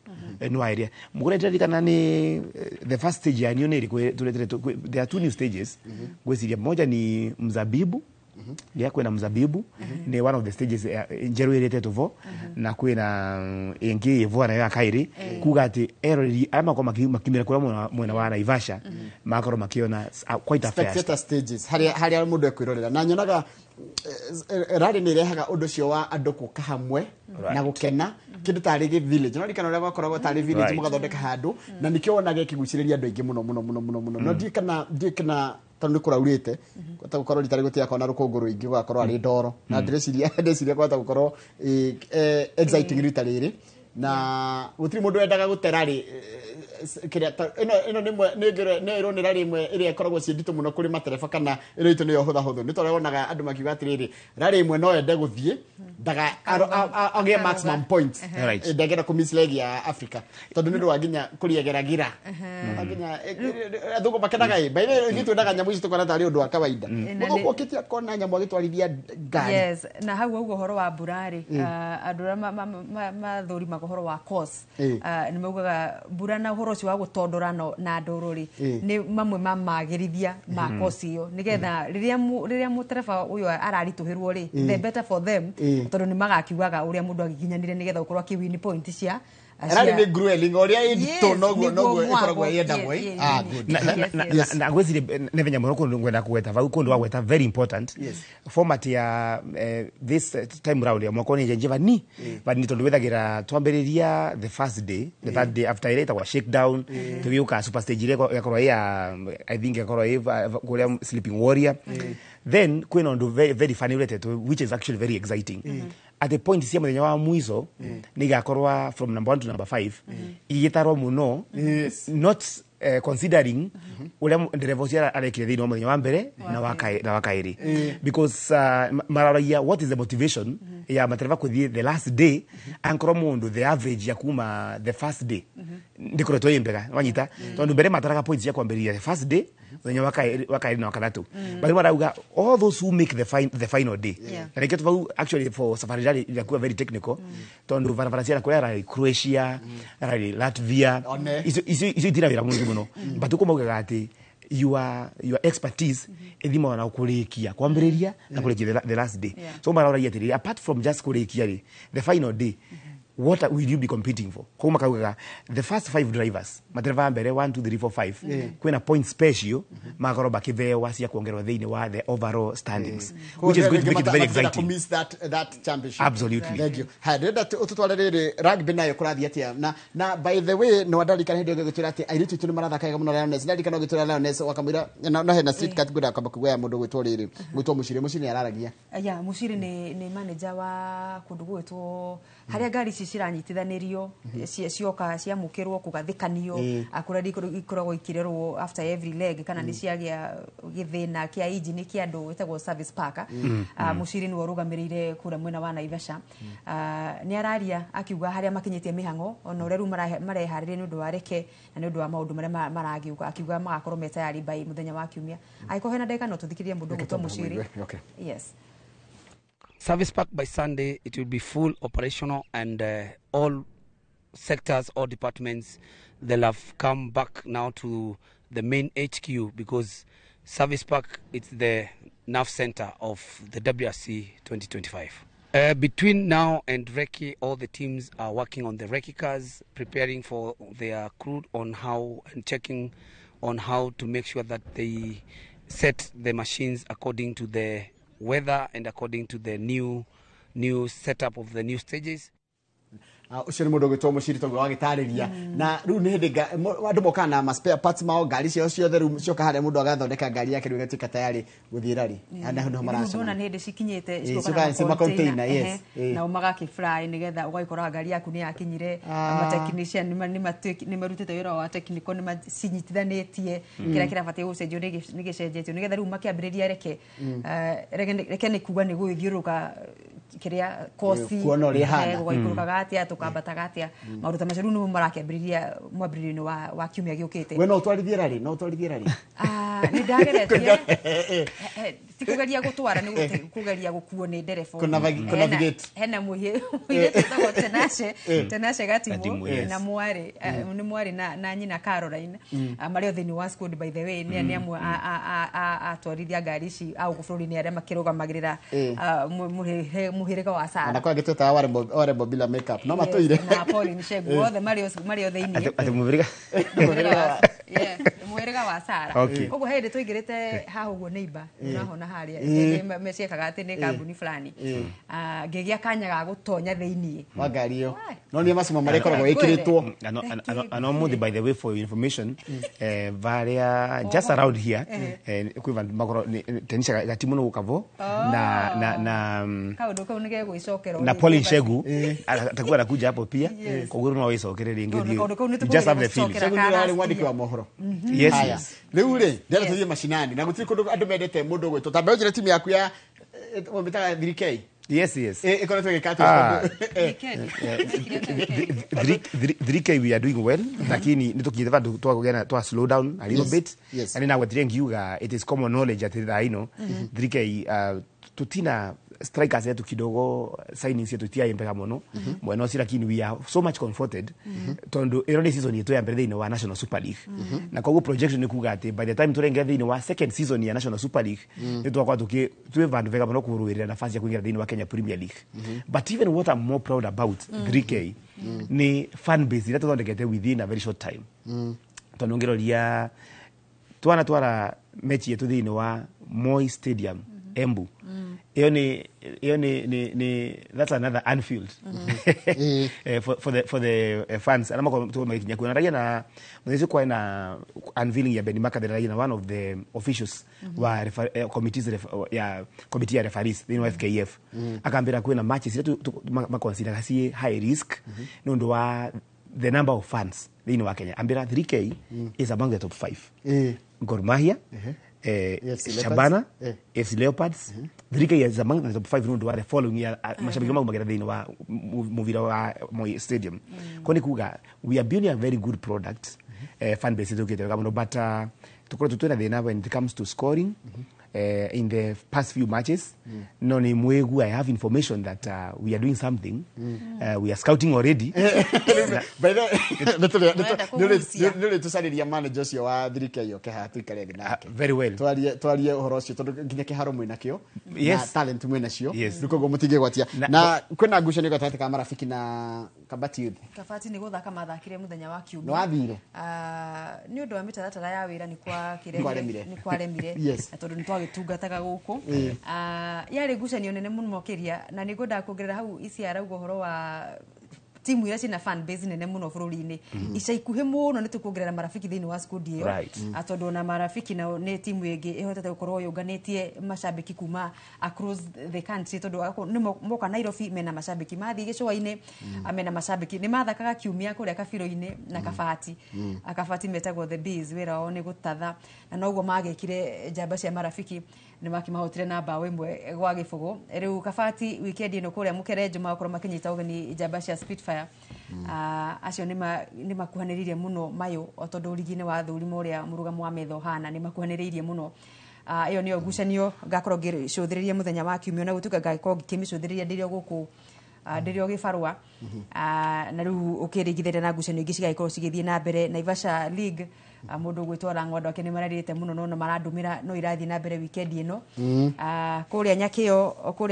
S3: no area mugure ndirikana ni the first stage ya niyo ni there are two new stages. Ngwiciria moja ni Mzabibu, ya kwina Mzabibu ni one of the stages njeru iretetwo vo, na kwina ingi ivo nayo ya kairi, kuga ati eroreri aria makorwo makimira kuria mwena wa Naivasha makorwo makiona quite a fair
S1: spectator stages haria mundu ekwirorera. Na nyonaga rally nä irehaga å ndå å cio wa andå gå ka hamwe na gå kena kä ndå tarä gä village no rikana å rä a gwakoragwo tarä village mũgathondeka handå na nä kä wonaga ĩkĩgucĩrĩria andå aingĩ mũno mũno mũno mũno mũno. No ndiĩ kana tondũ nĩ kũraurĩte kwata gũkorwo rita rĩ gũtigakorwo na rũkũngũ rũingĩ gũgakorwo arĩ ndoro, na ndĩreciria kwata gũkorwo exciting rita rĩrĩ, na gũtirĩ mũndũ wendaga gũte rally kĩrĩa ĩno nĩ ĩrwo nĩ rally ĩmwe ĩrĩa ĩkoragwo ciĩ nditũ mũno kũrĩ matereba, kana ĩno itũ nĩyo hũthahũthũ. Nĩ tondũ wonaga andũ makiuga atĩrĩrĩ, rally ĩmwe no ende gũthiĩ ndaga agĩe maximum points, ndangĩenda kũ miss leg ya Africa tondũ nĩ ũndũ wa nginya kũrĩegeragira nginya athũngũ makenaga ĩ. By the way, ithuĩ twendaga nyamũ ici tũkona tarĩ ũndũ wa kawaida, mũthũngũ okĩte akona nyamũ agĩtwarithia ngari.
S2: Yes, na hau ũguo ũhoro wa mbura rĩ, andũ arĩa mathũrimaga ũhoro wa course nĩ maugaga mbura na ũhoro ũcio wa gũtondora na ndoro rĩ nĩ mamwe ma magĩrithia ma course ĩyo, nĩgetha rĩrĩa mũtereba ũyũ araritũhĩrwo rĩ, the better for them, tondũ nĩ magakiugaga ũrĩa mũndũ agĩkinyanire nĩgetha ũkorwo akĩwin point cia
S1: rally nĩ grueling ũrĩa ĩnditũ noguo ĩkoragwo ĩyendagwo. Good.
S3: Na ngwiciria nĩ venya mũno kũndũ ngwenda kũgweta vau, kũndũ wa gweta very important format ya this time round ya mwaka nĩ njenjeva ni but ni tondũ wethagira twambĩrĩria the first day, the third day after ĩrĩa ĩtagwo shakedown, tũgĩũka super stage ĩrĩa ĩgakorwo ĩ ya I think ĩgakorwo ĩ kũrĩa Sleeping Warrior. Then kwĩna ũndũ very, very funny ũretetwo which is actually very exciting. At the point cia mũthenya wa mwico nĩ igakorwa from number 1 to number 5 igĩtarwo mũno, not considering ũrĩa ndereba ũcio arekire thĩinĩ wa mũthenya wa mbere na wa kaĩrĩ, because maroragia what is the motivation ya matereba kũthiĩ the last day ankorwo mũndũ the average ya kuma the first day ndĩkoretwo ĩ mbega wanyita, tondũ mbere mataraga points cia kwambĩrĩria the first day, mũthenya wa kaĩrĩ na wa katatũ, but rĩu marauga all those who make the final day. Na rĩngĩ tũvau actually for Safari Rally irakuwa very technical, tondũ barabara cia kũrĩa rally Croatia, rally Latvia, icio itina wĩra mũingĩ mũno, but ũkũ maugaga atĩ your expertise ĩthimaga na kũrĩkia kwambĩrĩria na kũrĩkia the last day. So maroragia atĩrĩrĩ, apart from just kũrĩkia rĩ, the final day what will you be competing for? Koguo makaugaga the first 5 drivers, matereba mbere 1 2 3 4 5, kwina point special magakorwo makĩbewa cia kuongererwo thĩinĩ wa the overall standings, which is going to make it very exciting.
S1: Miss that championship.
S3: Absolutely.
S1: Thank you. Haya, ndĩrenda ũtũtware rĩrĩ rugby nayo kũrathiĩ atĩa? Na by the way, no ndarikana hĩndĩ ĩyo ngĩtwĩra atĩ airĩtu aitũ nĩ marathaka wega mũno Lioness. Ndarikana ũgĩtwĩra Lioness wakamwĩra no hena street cat ngwenda kwamba kũigua ya mũndũ gwĩtwo rĩrĩ, gwĩtwo Mũciri. Mũciri nĩ araragia.
S2: Ya, Mũciri nĩ manager wa kũndũ gwĩtwo harĩa ngari ici ciranyitithanĩrio cioka ciamũkĩrwo kũgathĩkanio kũrĩa ikoragwo ikĩrerwo after every leg kana nĩ ciagĩa gĩthĩna kĩa engine kĩa andũ ĩtagwo service park. Mũciri nĩwe ũrũgamĩrĩire kũrĩa mwena wa Naivasha. Nĩ araria akiuga harĩa makinyĩtie mĩhang'o ona ũrĩa rĩu mareharĩria nĩ ũndũ wa reke na nĩ ũndũ wa maũndũ marĩa maragĩũka, akiuga magakorwo me tayari by mũthenya wa kiumia. Angĩkorwo hena ndagĩka no tũthikĩrĩrie mũndũ ũgwĩtwo Mũciri. Yes.
S6: Service park by Sunday, it will be full operational, and all sectors, all departments, they'll have come back now to the main HQ, because Service Park, it's the nerve center of the WRC 2025. Between now and Recce, all the teams are working on the Recce cars, preparing for their crew on how and checking on how to make sure that they set the machines according to the weather and according to the new setup of the new stages.
S1: Ucio nĩ mũndũ ũgwĩtwo Mũciri tondũ wagĩtarĩria na rĩu nĩ hĩndĩ andũ mokaga na ma spare parts mao ngari ciao ciothe rĩu cioka harĩa mũndũ agathondeka ngari yake rĩu ĩgatuĩka tayari gũthiĩ rari na nĩho maracemania.
S2: Nĩ hĩndĩ cikinyĩte
S1: ciũkaga na container, yes,
S2: nao magakĩfly nĩgetha ũgagĩkoraga ngari yaku nĩ yakinyire. Matechnician nĩ marutĩte wĩra wa technical, nĩ macinyitithanĩtie kĩrĩa kĩrabatiĩ gũcenjio nĩ gĩcenjetio nĩgetha rĩu makĩambĩrĩria reke nĩ kuga nĩ gũgĩthiũrũrũka kĩrĩa kosi
S1: kuona ũrĩa ĩhana
S2: gũgaikũrũkaga atĩa tũkambataga atĩa maũndũ ta macio rĩu nĩmo marakĩambĩrĩria mwambĩrĩrio-inĩ wa kiumia gĩũkĩte.
S1: We no ũtwarithie rari? No ũtwarithie rari?
S2: Nĩ ndageretie, ti kũgeria gũtwara, nĩ kũgeria gũkuo nĩ ndereba. Hena mũirĩtu wĩtagwo Tenashe Gatimu na mwarĩ nĩ mwarĩ na nyina Caroline marĩ o thĩinĩ wa squad, by the way, nĩ amwe atwarithia ngari ici a gũkũ bũrũri-inĩ arĩa makĩrũgamagĩrĩra mũhĩrĩga wa Sara
S1: na kwa gĩtwĩtaga warembo bila makeup no matũire
S2: na Pauline Shegu othe marĩ o thĩinĩ mũhĩrĩga wa Sara. Ũguo hĩndĩ tũingĩrĩte haha ũguo neighbor ũrahona harĩa meciekaga atĩ nĩ kambuni fulani ngĩgĩa kanya ga gũtonya thĩinĩ
S1: wa ngari ĩyo no nĩ macuma marĩa ĩkoragwo ĩkĩrĩtwo.
S3: Ano mũthĩ, by the way, for your information, varia just around here kwĩ vandu makorwo Tenisha Gatimu no gũkavo na
S2: kaũndũ kau nĩ gegwĩcokera
S3: na Pauline Shegu atakuwa anakuja hapo pia, koguo no wĩcokere rĩngĩ. Just have the feeling.
S1: Shegu nĩ arĩ mwandĩki wa mohoro.
S3: Yes, yes.
S1: Rĩu rĩ ndĩrenda tũthiĩ macinani na gũtirĩ kũndũ andũ mendete mũndũ ũgwĩtwo ta mbeũ njĩra timu yaku ya mĩtaga 3K.
S3: Yes, yes.
S1: Ĩkoretwo ĩgĩka atĩa?
S3: 3K we are doing well, lakini nĩ tũkinyĩte vandũ twakũgĩa twa slow down a little bit. Na nĩ nagwetire ngiuga it is common knowledge atĩ thaa ino 3K tutina strikers yetu kidogo, signings yetu tiai mpega muno mwena ũcio, lakini we are so much comforted tondu ĩno nĩ season yetu ya mbere thĩinĩ wa National Super League, na koguo projection nĩ kuga atĩ by the time tũraingĩra thĩinĩ wa second season ya National Super League nĩ twakorwo twĩ vandũ vega mũno kũrũĩrĩra nafasi ya kũingĩra thĩinĩ wa Kenya Premier League. But even what I'm more proud about 3K nĩ fan base ĩrĩa tũthondekete within a very short time, tondũ ũngĩroria twana twara mechi yetu thĩinĩ wa Moi Stadium Embu, ĩyo nĩ that's another Anfield for the fans arĩa makorwo magĩkinya kuo. Na raia na mũthenya ũcio kwarĩ na unveiling ya Benny McCarthy, raia na one of the officials wa committees ya committee ya referees thĩinĩ wa FKF akambĩra kwĩna matches iria maconsideraga ciĩ high risk nĩ ũndũ wa the number of fans thĩinĩ wa Kenya. Ambĩra 3K is among the top 5. Gor Mahia, Shabana, AFC Leopards, 3K is among the top 5 nĩ wa the following year mashabiki maumagĩra thĩinĩ wa mũbira wa Moi Stadium. Ko nĩ kuga we are building a very good product, fan base ĩthũkĩte wega mũno, but tũkoretwo twĩna thĩna when it comes to scoring in the past few matches. No ni mwegu, I have information that we are doing something. We are scouting already.
S1: By the way, tũcarĩria manager ũcio wa 3K yoke haha tũikare thĩ nake.
S3: Very well.
S1: Twarie ũhoro ũcio tondũ nginya kĩharo mwĩna kĩo na talent mwĩna cio, rĩu koguo mũtingĩgwatia. Na kwĩna ngucanio gatagatĩ ka Marafiki na Kabati Youth.
S2: Kabati nĩ gũthaka mathakire mũthenya wa kiumia.
S1: Nĩ wathire?
S2: Nĩ ũndũ wa mĩtaratara ya wĩra nĩ kwaremire na tondũ nĩ twagĩtungataga gũkũ. Yarĩ ngucanio nene mũno makĩria, na nĩ ngwendaga kuongerera hau ici arauga ũhoro wa timu iria ciĩna fan base nene mũno bũrũri-inĩ. Ica ikuhĩ mũno nĩ tũkuongerera Marafiki thĩinĩ wa squad ĩyo, tondũ ona Marafiki nao nĩ timu ĩngĩ ĩhotete gũkorwo yũnganĩtie macambĩki kuma across the country, tondũ nĩ moka Nairobi mena macambĩki, mathiĩ gĩcũa-inĩ mena macambĩki, nĩ mathakaga kiumia kũrĩa Kabiro-inĩ na Kabati. Kabati metagwo the Bees, wĩra wao nĩ gũtatha, na noguo magĩkire njamba cia Marafiki nĩ makĩmahotire na mbaũ 1-0. Rĩu Kabati weekend ĩno kũrĩa Mũkerenjo magakorwo makĩnyita ũgeni njamba cia Spitfire. Acio nĩ makuhanĩrĩirie mũno mayũ, o tondũ rigi-inĩ wa thũrima ũrĩa mũrũgamo wa metha ũhana nĩ makuhanĩrĩirie mũno. Ĩyo nĩyo ngucanio ngakorwo ngĩcũthĩrĩria mũthenya wa kiumia, na gũtuĩka ngakorwo ngĩkĩmĩcũthĩrĩria ndĩrĩ o gũkũ ndĩrĩ o gĩbarũa. Na rĩu ũkĩringithania na ngucanio ingĩ cigagĩkorwo cigĩthiĩ na mbere. Naivasha League, mũndũ ũgwĩtwo Lang'o andũ ake nĩ mararĩte mũno no marandũmĩra no irathiĩ na mbere weekend ĩno. Kũrĩa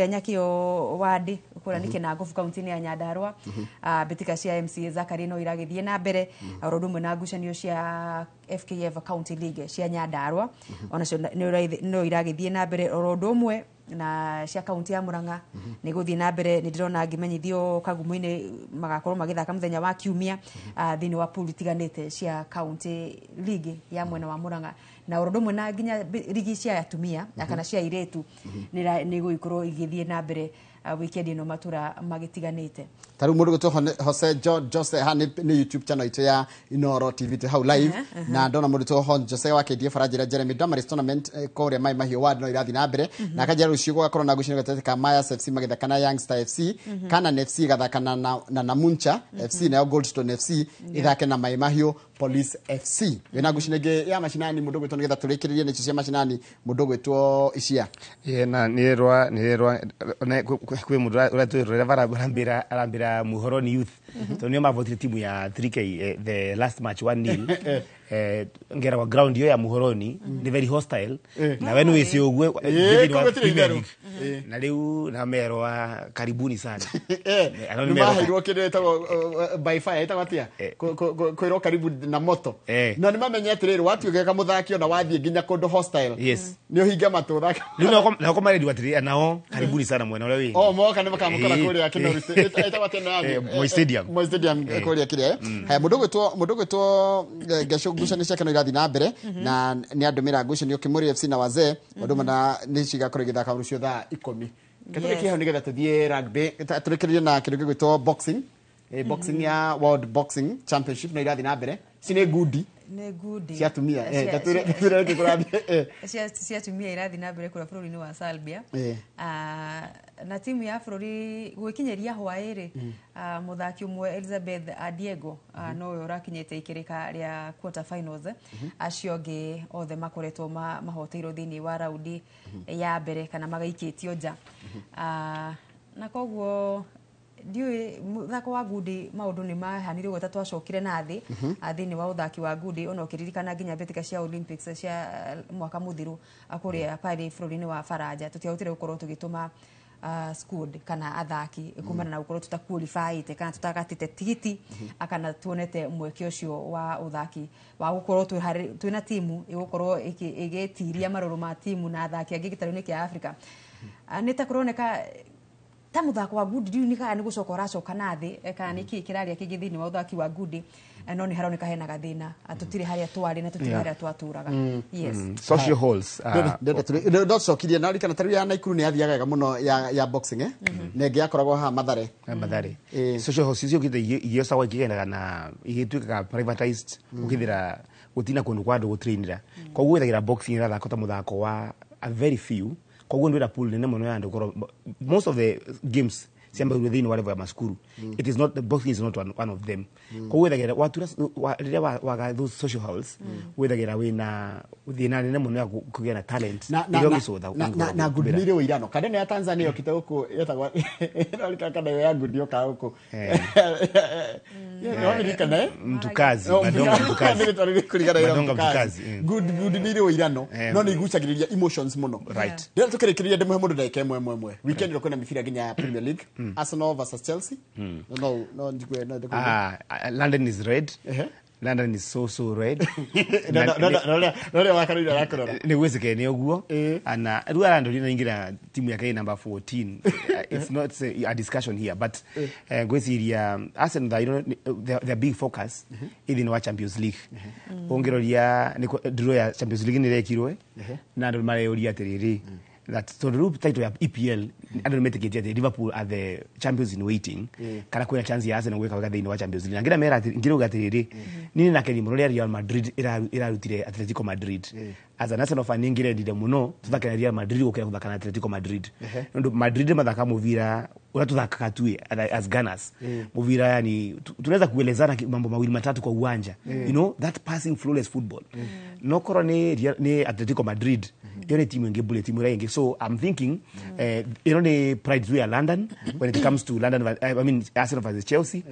S2: Nyakĩo ward, kũrĩa nĩ Kĩnangobu kaunti-inĩ ya Nyandarũa, mbĩtĩka cia MCA Zakari no iragĩthiĩ na mbere oro ũndũ ũmwe na ngucanio cia FKF County League cia Nyandarũa onacio no iragĩthiĩ na mbere oro ũndũ ũmwe Na cia kaunti ya Murang'a nĩ gũthiĩ na mbere. Nĩ ndĩrona ngĩmenyithio Kagumo-inĩ magakorwo magĩthaka mũthenya wa kiumia thĩinĩ wa pool itiganĩte cia county league ya mwena wa Murang'a, na ũndũ ũmwe na nginya rigi cia atumia kana cia airĩtu nĩ igũgĩkorwo igĩthiĩ na mbere weekend ĩno matura magĩtiganĩte.
S1: Ta rĩu mũndũ gwĩtwo Jose John Jose ha nĩ YouTube channel itũ ya Inoro TV twĩ hau live, na ndona mũndũ gwĩtwo Jose wa KDF aranjĩra Jeremy Damaris tournament kũrĩa Mai Mahiũ ward no irathiĩ na mbere, na akanjĩra rũciũ gũgakorwo na ngucanio gatagatĩ ka Mayas FC magĩthaka na Youngstar FC, Kanan FC ĩgathaka na Namuncha FC, nayo Goldstone FC ĩthake na Mai Mahiũ Police FC. Wĩna ngucanio ĩngĩ ya macinani mũndũ gwĩtwo, nĩgetha tũrĩkĩrĩrie nĩcio cia macinani, mũndũ gwĩtwo Icia?
S3: Ĩĩ, na nĩrwa kwĩ mũndũ ũratwĩrorera bara arambĩra Muhoroni Youth, tondũ nĩo mavotire timu ya 3K the last match 1-0. Ngera kwa ground iyo ya Muhoroni ni very hostile, na we nĩwĩci ũguo thĩinĩ wa
S1: koguo tirĩ
S3: Premier
S1: itherũ.
S3: League. Na rĩu namerwa karibuni sana. Ano
S1: nĩ
S3: nĩ merwo
S1: maheirwo kĩndũ ĩtagwo by fire, ĩtagwo atĩa? Kwĩrwo karibu na moto. Na nĩ mamenye atĩrĩrĩ, watuĩka mũthaki ona wathiĩ nginya kũndũ hostile nĩ ũhinge matũ ũthake.
S3: Rĩu nao komarendiwa atĩrĩ, nao karibuni sana mwena ũrĩa wĩ
S1: O moka nĩ makamũkora kũrĩa Kinoru, ĩtagwo atĩa ĩno yanyu?
S3: Moi Stadium.
S1: Moi Stadium kũrĩa kĩrĩa. Haya, mũndũ gwĩtwo Ngacu, ngucanio ciake no irathiĩ na mbere na nĩ andũmĩra ngucanio Kimuri FC na Wazee ũndũ ũmwe na nĩ cigakorwo igĩthaka rũciũ thaa 10. Ketũrĩkie hau nĩgetha tũthiĩ rugby, tũrĩkĩrĩrie na kĩndũ gĩgwĩtwo boxing. Boxing ya World Boxing Championship no irathiĩ na mbere, ici nĩ ngundi
S2: Nĩ ngundi
S1: cia atumia. Tatwĩre nĩkĩ kũrathiĩ.
S2: Cia atumia irathiĩ na mbere kũrĩa bũrũri-inĩ wa Serbia. Na timu ya bũrũri gwĩkinyĩria hwaĩ-rĩ, mũthaki ũmwe Elizabeth Adiego nowe ũrakinyĩte ikĩrĩka rĩa quarter finals. Acio angĩ othe makoretwo mahoteirwo thĩinĩ wa raundi ya mbere kana magaikĩtio nja. Na koguo ndiũĩ mũthako wa ngundi maũndũ nĩ mahanire ũguo ta twacokire na thĩ thĩinĩ wa ũthaki wa ngundi, ona ũkĩririkana nginya mbĩtĩka cia Olympics cia mwaka mũthiru kũrĩa Paris bũrũri-inĩ wa Faranja, tũtiahotire gũkorwo tũgĩtũma squad kana athaki kumana na gũkorwo tũtaqualifyĩte kana tũtagatĩte tigiti kana tuonete mweke ũcio wa ũthaki wa gũkorwo twĩna timu ĩgũkorwo ĩgĩtiria marũrũ ma timu na athaki angĩ gĩtarũ-inĩ kĩa Africa. Nĩ ta kũroneka ta mũthako wa ngundi ndiũĩ nĩ kana nĩ gũcoka ũracoka na thĩ kana nĩ kĩĩ kĩrarĩa kĩngĩ thĩinĩ wa ũthaki wa ngundi, no nĩ haroneka hena gathĩna. Tũtirĩ harĩa twarĩ na tũtirĩ harĩa twatũraga, yes.
S3: Social halls
S1: No cokirie na ririkana tarĩu ya Naikuru nĩ yathiaga wega mũno ya boxing, na ĩngĩ yakoragwo haha Mathare.
S3: Mathare. Social halls icio ukite igiocagwo ikigendaga na igituĩkaga privatized, ukithira gutina kundu kwa andu gutrainira, koguo withagira boxing irathakwo ta muthako wa a very few, koguo ndwira pool nene muno ya andu korwo most of the games ciambagĩrĩrio thĩinĩ wa level ya macukuru. It is not, the boxing is not one of them. Koguo withagira watura rĩrĩa waga those social halls, withagira wĩna thĩna nene mũno ya kũgĩa na talent
S1: na
S3: iria
S1: na
S3: ũgĩcũtha
S1: na ngundi nĩ irĩ ũirano kana ĩno ya Tanzania yokĩte gũkũ yetagwo ĩrorika kana ĩyo ya ngundi yokaga gũkũ nĩwamirikana?
S3: Mtukazi, Madonga Mtukazi.
S1: Kũringana na
S3: Madonga
S1: Mtukazi.
S3: Mtukazi.
S1: Good nĩ irĩ ũirano no nĩ igucagĩrĩria emotions mũno. Rĩrĩa tũkĩrĩkĩrĩria ndĩmũhe mũndũ ndagĩka ĩmwe ĩmwe ĩmwe. Weekend ĩno kwĩna mĩbira nginya ya Premier League, Arsenal versus Chelsea. No njigue no ndĩkũigua.
S3: London is red.
S1: Ehe.
S3: London is so so red.
S1: No rĩa wakarũire arakũrora.
S3: Nä gwä cä nä å guo na rä u arandå naingä timu yake ä number 14. It's not a discussion here, but ngwä ciria Arsenal thaa ino their big focus ä thä wa Champions League. Å ngä roria draw ya Champions League nä rekirwe na andå mareyå ria atä rä rä that tondå rä u title ya EPL andå nä metä kä tie atä Liverpool are the champions in waiting, kana kwä na chance ya Arsenal gwä ka wega thä inä wa Champions League. Na ngä mera ngä rauga atä rä rä niä nakeni må no rä a Real Madrid ĩrarutire Atletico Madrid. As an Arsenal fan ningĩrendire mũno tũthake na Real Madrid gũkĩra gũthaka na Atletico Madrid, nĩ ũndũ Madrid mathaka mũbira ũrĩa tũthakaga tuĩ as Gunners mũbira, yani tunaweza kuelezana mambo mawili matatu kwa uwanja, you know that passing, flawless football. No korwo nĩ Atletico Madrid, ĩyo nĩ timu ĩngĩ bule, timu ĩrĩa ĩngĩ. So I'm thinking ĩno nĩ pride tu ya London. When it comes to London, I mean Arsenal versus Chelsea,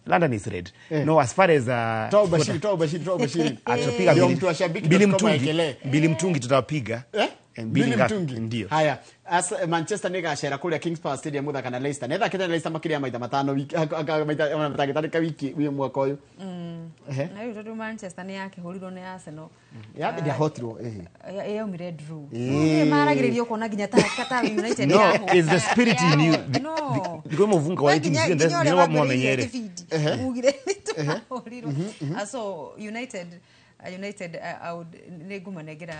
S3: London is red. No, as far as
S1: Toa ubashiri, toa ubashiri, toa ubashiri.
S3: Tutapiga
S1: Ndio
S3: mbili,
S1: mtu wa shabiki
S3: mbili
S1: dot com
S3: mtungi,
S1: aekelee.
S3: mbili mtungi tutapiga.
S1: Eh?
S3: Mbili
S1: Mbili
S3: ngapi?
S1: mtungi.
S3: Ndio.
S1: Haya. As Manchester nĩ gacera kũrĩa Kings Power Stadium gũthaka na Leicester. Nĩ ĩthakĩte na Leicester makĩria ya maita matano wiki maita matangĩtarĩka wiki mwaka ũyũ. Ehe.
S2: Na rĩu tondũ Manchester nĩ yakĩhũrirwo nĩ Arsenal.
S1: Ya ndĩahotirwo ĩhĩ.
S2: Yaumire draw. Maragĩrĩria ũkona nginya ta United
S3: No, it's the spirit in you.
S2: No.
S3: Ndiko muvunga wa timu ciothe nĩ wa mwamenyere.
S2: Ugire nĩ tũrahũrirwo. So United I would nĩ ngũmanengera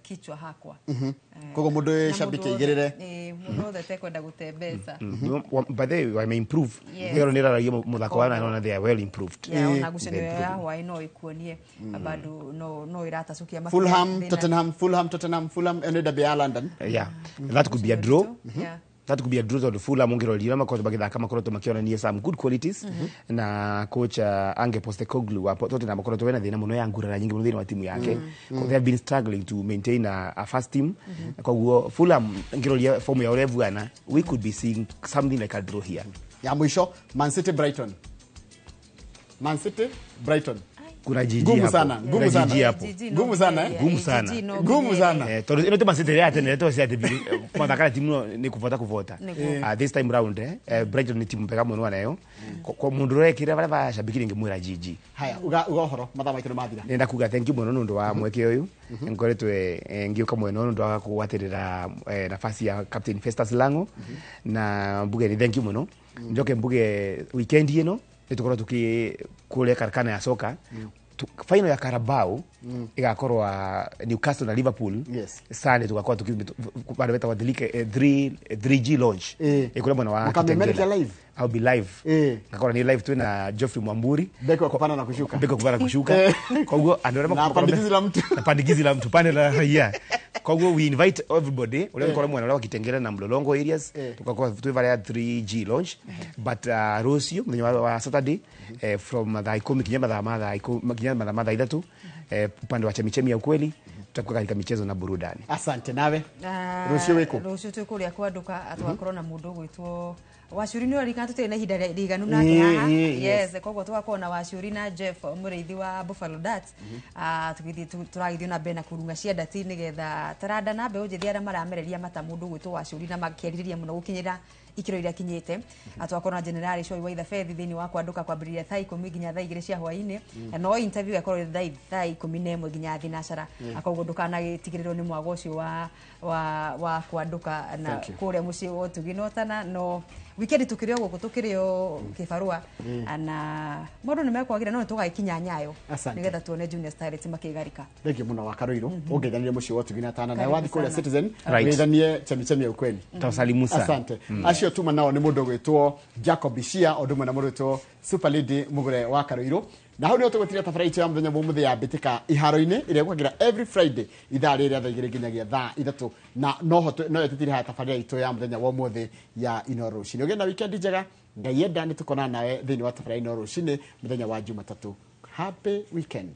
S2: kichwa hakwa.
S1: Koguo mũndũ wĩ shabiki aigĩrĩre.
S2: Mũndũ wothe tekwenda gũte mbeca.
S3: By the way, wame improve. Ĩyo nĩ ĩraragia mũthako wa na they are well improved.
S2: Yeah, ona ngucanio ya hwaĩ no ĩkuonie bado no ĩratacukia.
S1: Fulham Tottenham, Fulham Tottenham, Fulham ĩno derby ya London.
S3: Yeah. That could be a draw. That could be a draw tondũ Fulham ũngĩrorire makoretwo magĩthaka makoretwo makĩonania some good qualities na coach Ange Postecoglou wa Tottenham akoretwo wena thĩna mũno ya ngurara nyingĩ mũno thĩinĩ wa timu yake. They have been struggling to maintain a first team. Koguo Fulham ngĩroria form ya ũrĩa ĩbuana, we could be seeing something like a draw here.
S1: Ya mũico Man City Brighton. Man City Brighton.
S3: Kuna jiji
S1: Ngumu
S3: hapo.
S1: sana, ngumu
S3: Kuna
S1: sana.
S3: jiji hapo.
S1: Ngumu sana, eh?
S3: Ngumu sana.
S1: Ngumu sana.
S3: Tondũ ĩno ti Man City ĩrĩa tene to cia mathaka na timu no nĩ kuvota kuvota. This time round Brighton nĩ timu mbega mũno nayo. Kwa mũndũ ũrekĩra barĩa bashabiki nĩngĩmwĩra jiji.
S1: Haya, uga ũhoro mathaa maitũ nĩ mathira.
S3: Nenda kuga thank you mũno nĩ ũndũ wa mweke ũyũ ngoretwe ngĩũka mwena ũyũ nĩ ũndũ wa kũgwatĩrĩra nafasi ya Captain Festus Lango na mbuge ni thank you mũno. Njoke mbuge weekend ĩno nĩ tũkorwo tuki kũrĩa karakana ya soka final ya Carabao igakorwo Newcastle na Liverpool. Sunday tugakorwo tuki bado betagwo 3G launch ĩkũrĩa mwena wa
S1: Mũkamemerekia
S3: Kitengela.
S1: live?
S3: I'll be live. Ngakorwo ni live twina Geoffrey Mwamburi
S1: Beki wa kupanda na kushuka.
S3: Beki wa kupanda kushuka. Koguo andũ arĩa
S1: Na pandikizi la mtu.
S3: Na pandikizi la mtu pande la raia. Koguo we invite everybody uria ngorwo mwena wa Kitengela na Mlolongo areas tugakorwo twi varia 3G launch but rũciũ mũthenya wa Saturday from thaa 10 kinya mathaa ma thaa 10 kinya mathaa ma thaa 3 upande wa chemichemi ya ukweli tutakuwa katika michezo na burudani.
S1: Asante nawe. Rũciũ wĩkũ?
S2: Rũciũ twĩ kũrĩa kwanduka tũgakorwo na mũndũ ũgwĩtwo Waciũri nĩ ũrarikana tũtirĩ na ihinda rĩiganu nake haha. Yes, koguo tũgakorwo na Waciũri na Jeff mũrĩithi wa Buffalo Darts. Tũgĩthiĩ tũragĩthiĩ na mbere na kũrunga cia ndati nĩgetha taranda na mbeũ njĩthĩ arĩa maramereria mata mũndũ ũgwĩtwo Waciũri na makĩrirĩria mũno gũkinyĩra ikĩro iria akinyĩte. Tũgakorwo na Generali Shoi wa Ithabethi thĩinĩ wa kwanduka kwambĩrĩria thaa 10 nginya thaa 2 cia hwaĩ-inĩ. No interview ĩgakorwo ĩrĩ thaa 11 nginya thinacara. Koguo ndũkanagĩtigĩrĩrwo nĩ mwago ũcio wa kwanduka na kũrĩa mũciĩ wa ũtugi no tana no weekend tukĩrĩ o gũkũ tukĩrĩ o kĩbarũa na maũndũ nĩ mekwagĩra no nĩ tũgagĩkinya Nyayo nĩgetha tuone Junior Starlets makĩgarika.
S1: Thank you mũno wa Karoiro ũngeithanire mũciĩ wa ũtugi na tana nawe wathiĩ kũrĩa Citizen
S3: Right.
S1: ũgeithanie chemichemi ya ukweli.
S3: Tawasalimu sana.
S1: Asante. Acio tuma nao nĩ mũndũ ũgwĩtwo Jacob Ishia ũndũ ũmwe na mũndũ ũgwĩtwo Super Lady Mũgũre wa Karoiro. Na hau nĩho tũgũtiria tabarĩra itũ ya mũthenya wa ũmũthĩ ya mbĩtĩka iharo-inĩ ĩrĩa ĩgwagĩra every Friday ithaa rĩrĩa thaa 2 nginyagia thaa 3 na noho no ĩtĩtire haya tabarĩra itũ ya mũthenya wa ũmũthĩ ya Inooro rũcinĩ. Ũgĩe na weekend njega, Ngai enda nĩ tũkonana nawe thĩinĩ wa tabarĩra Inooro rũcinĩ mũthenya wa Jumatatũ. Happy weekend.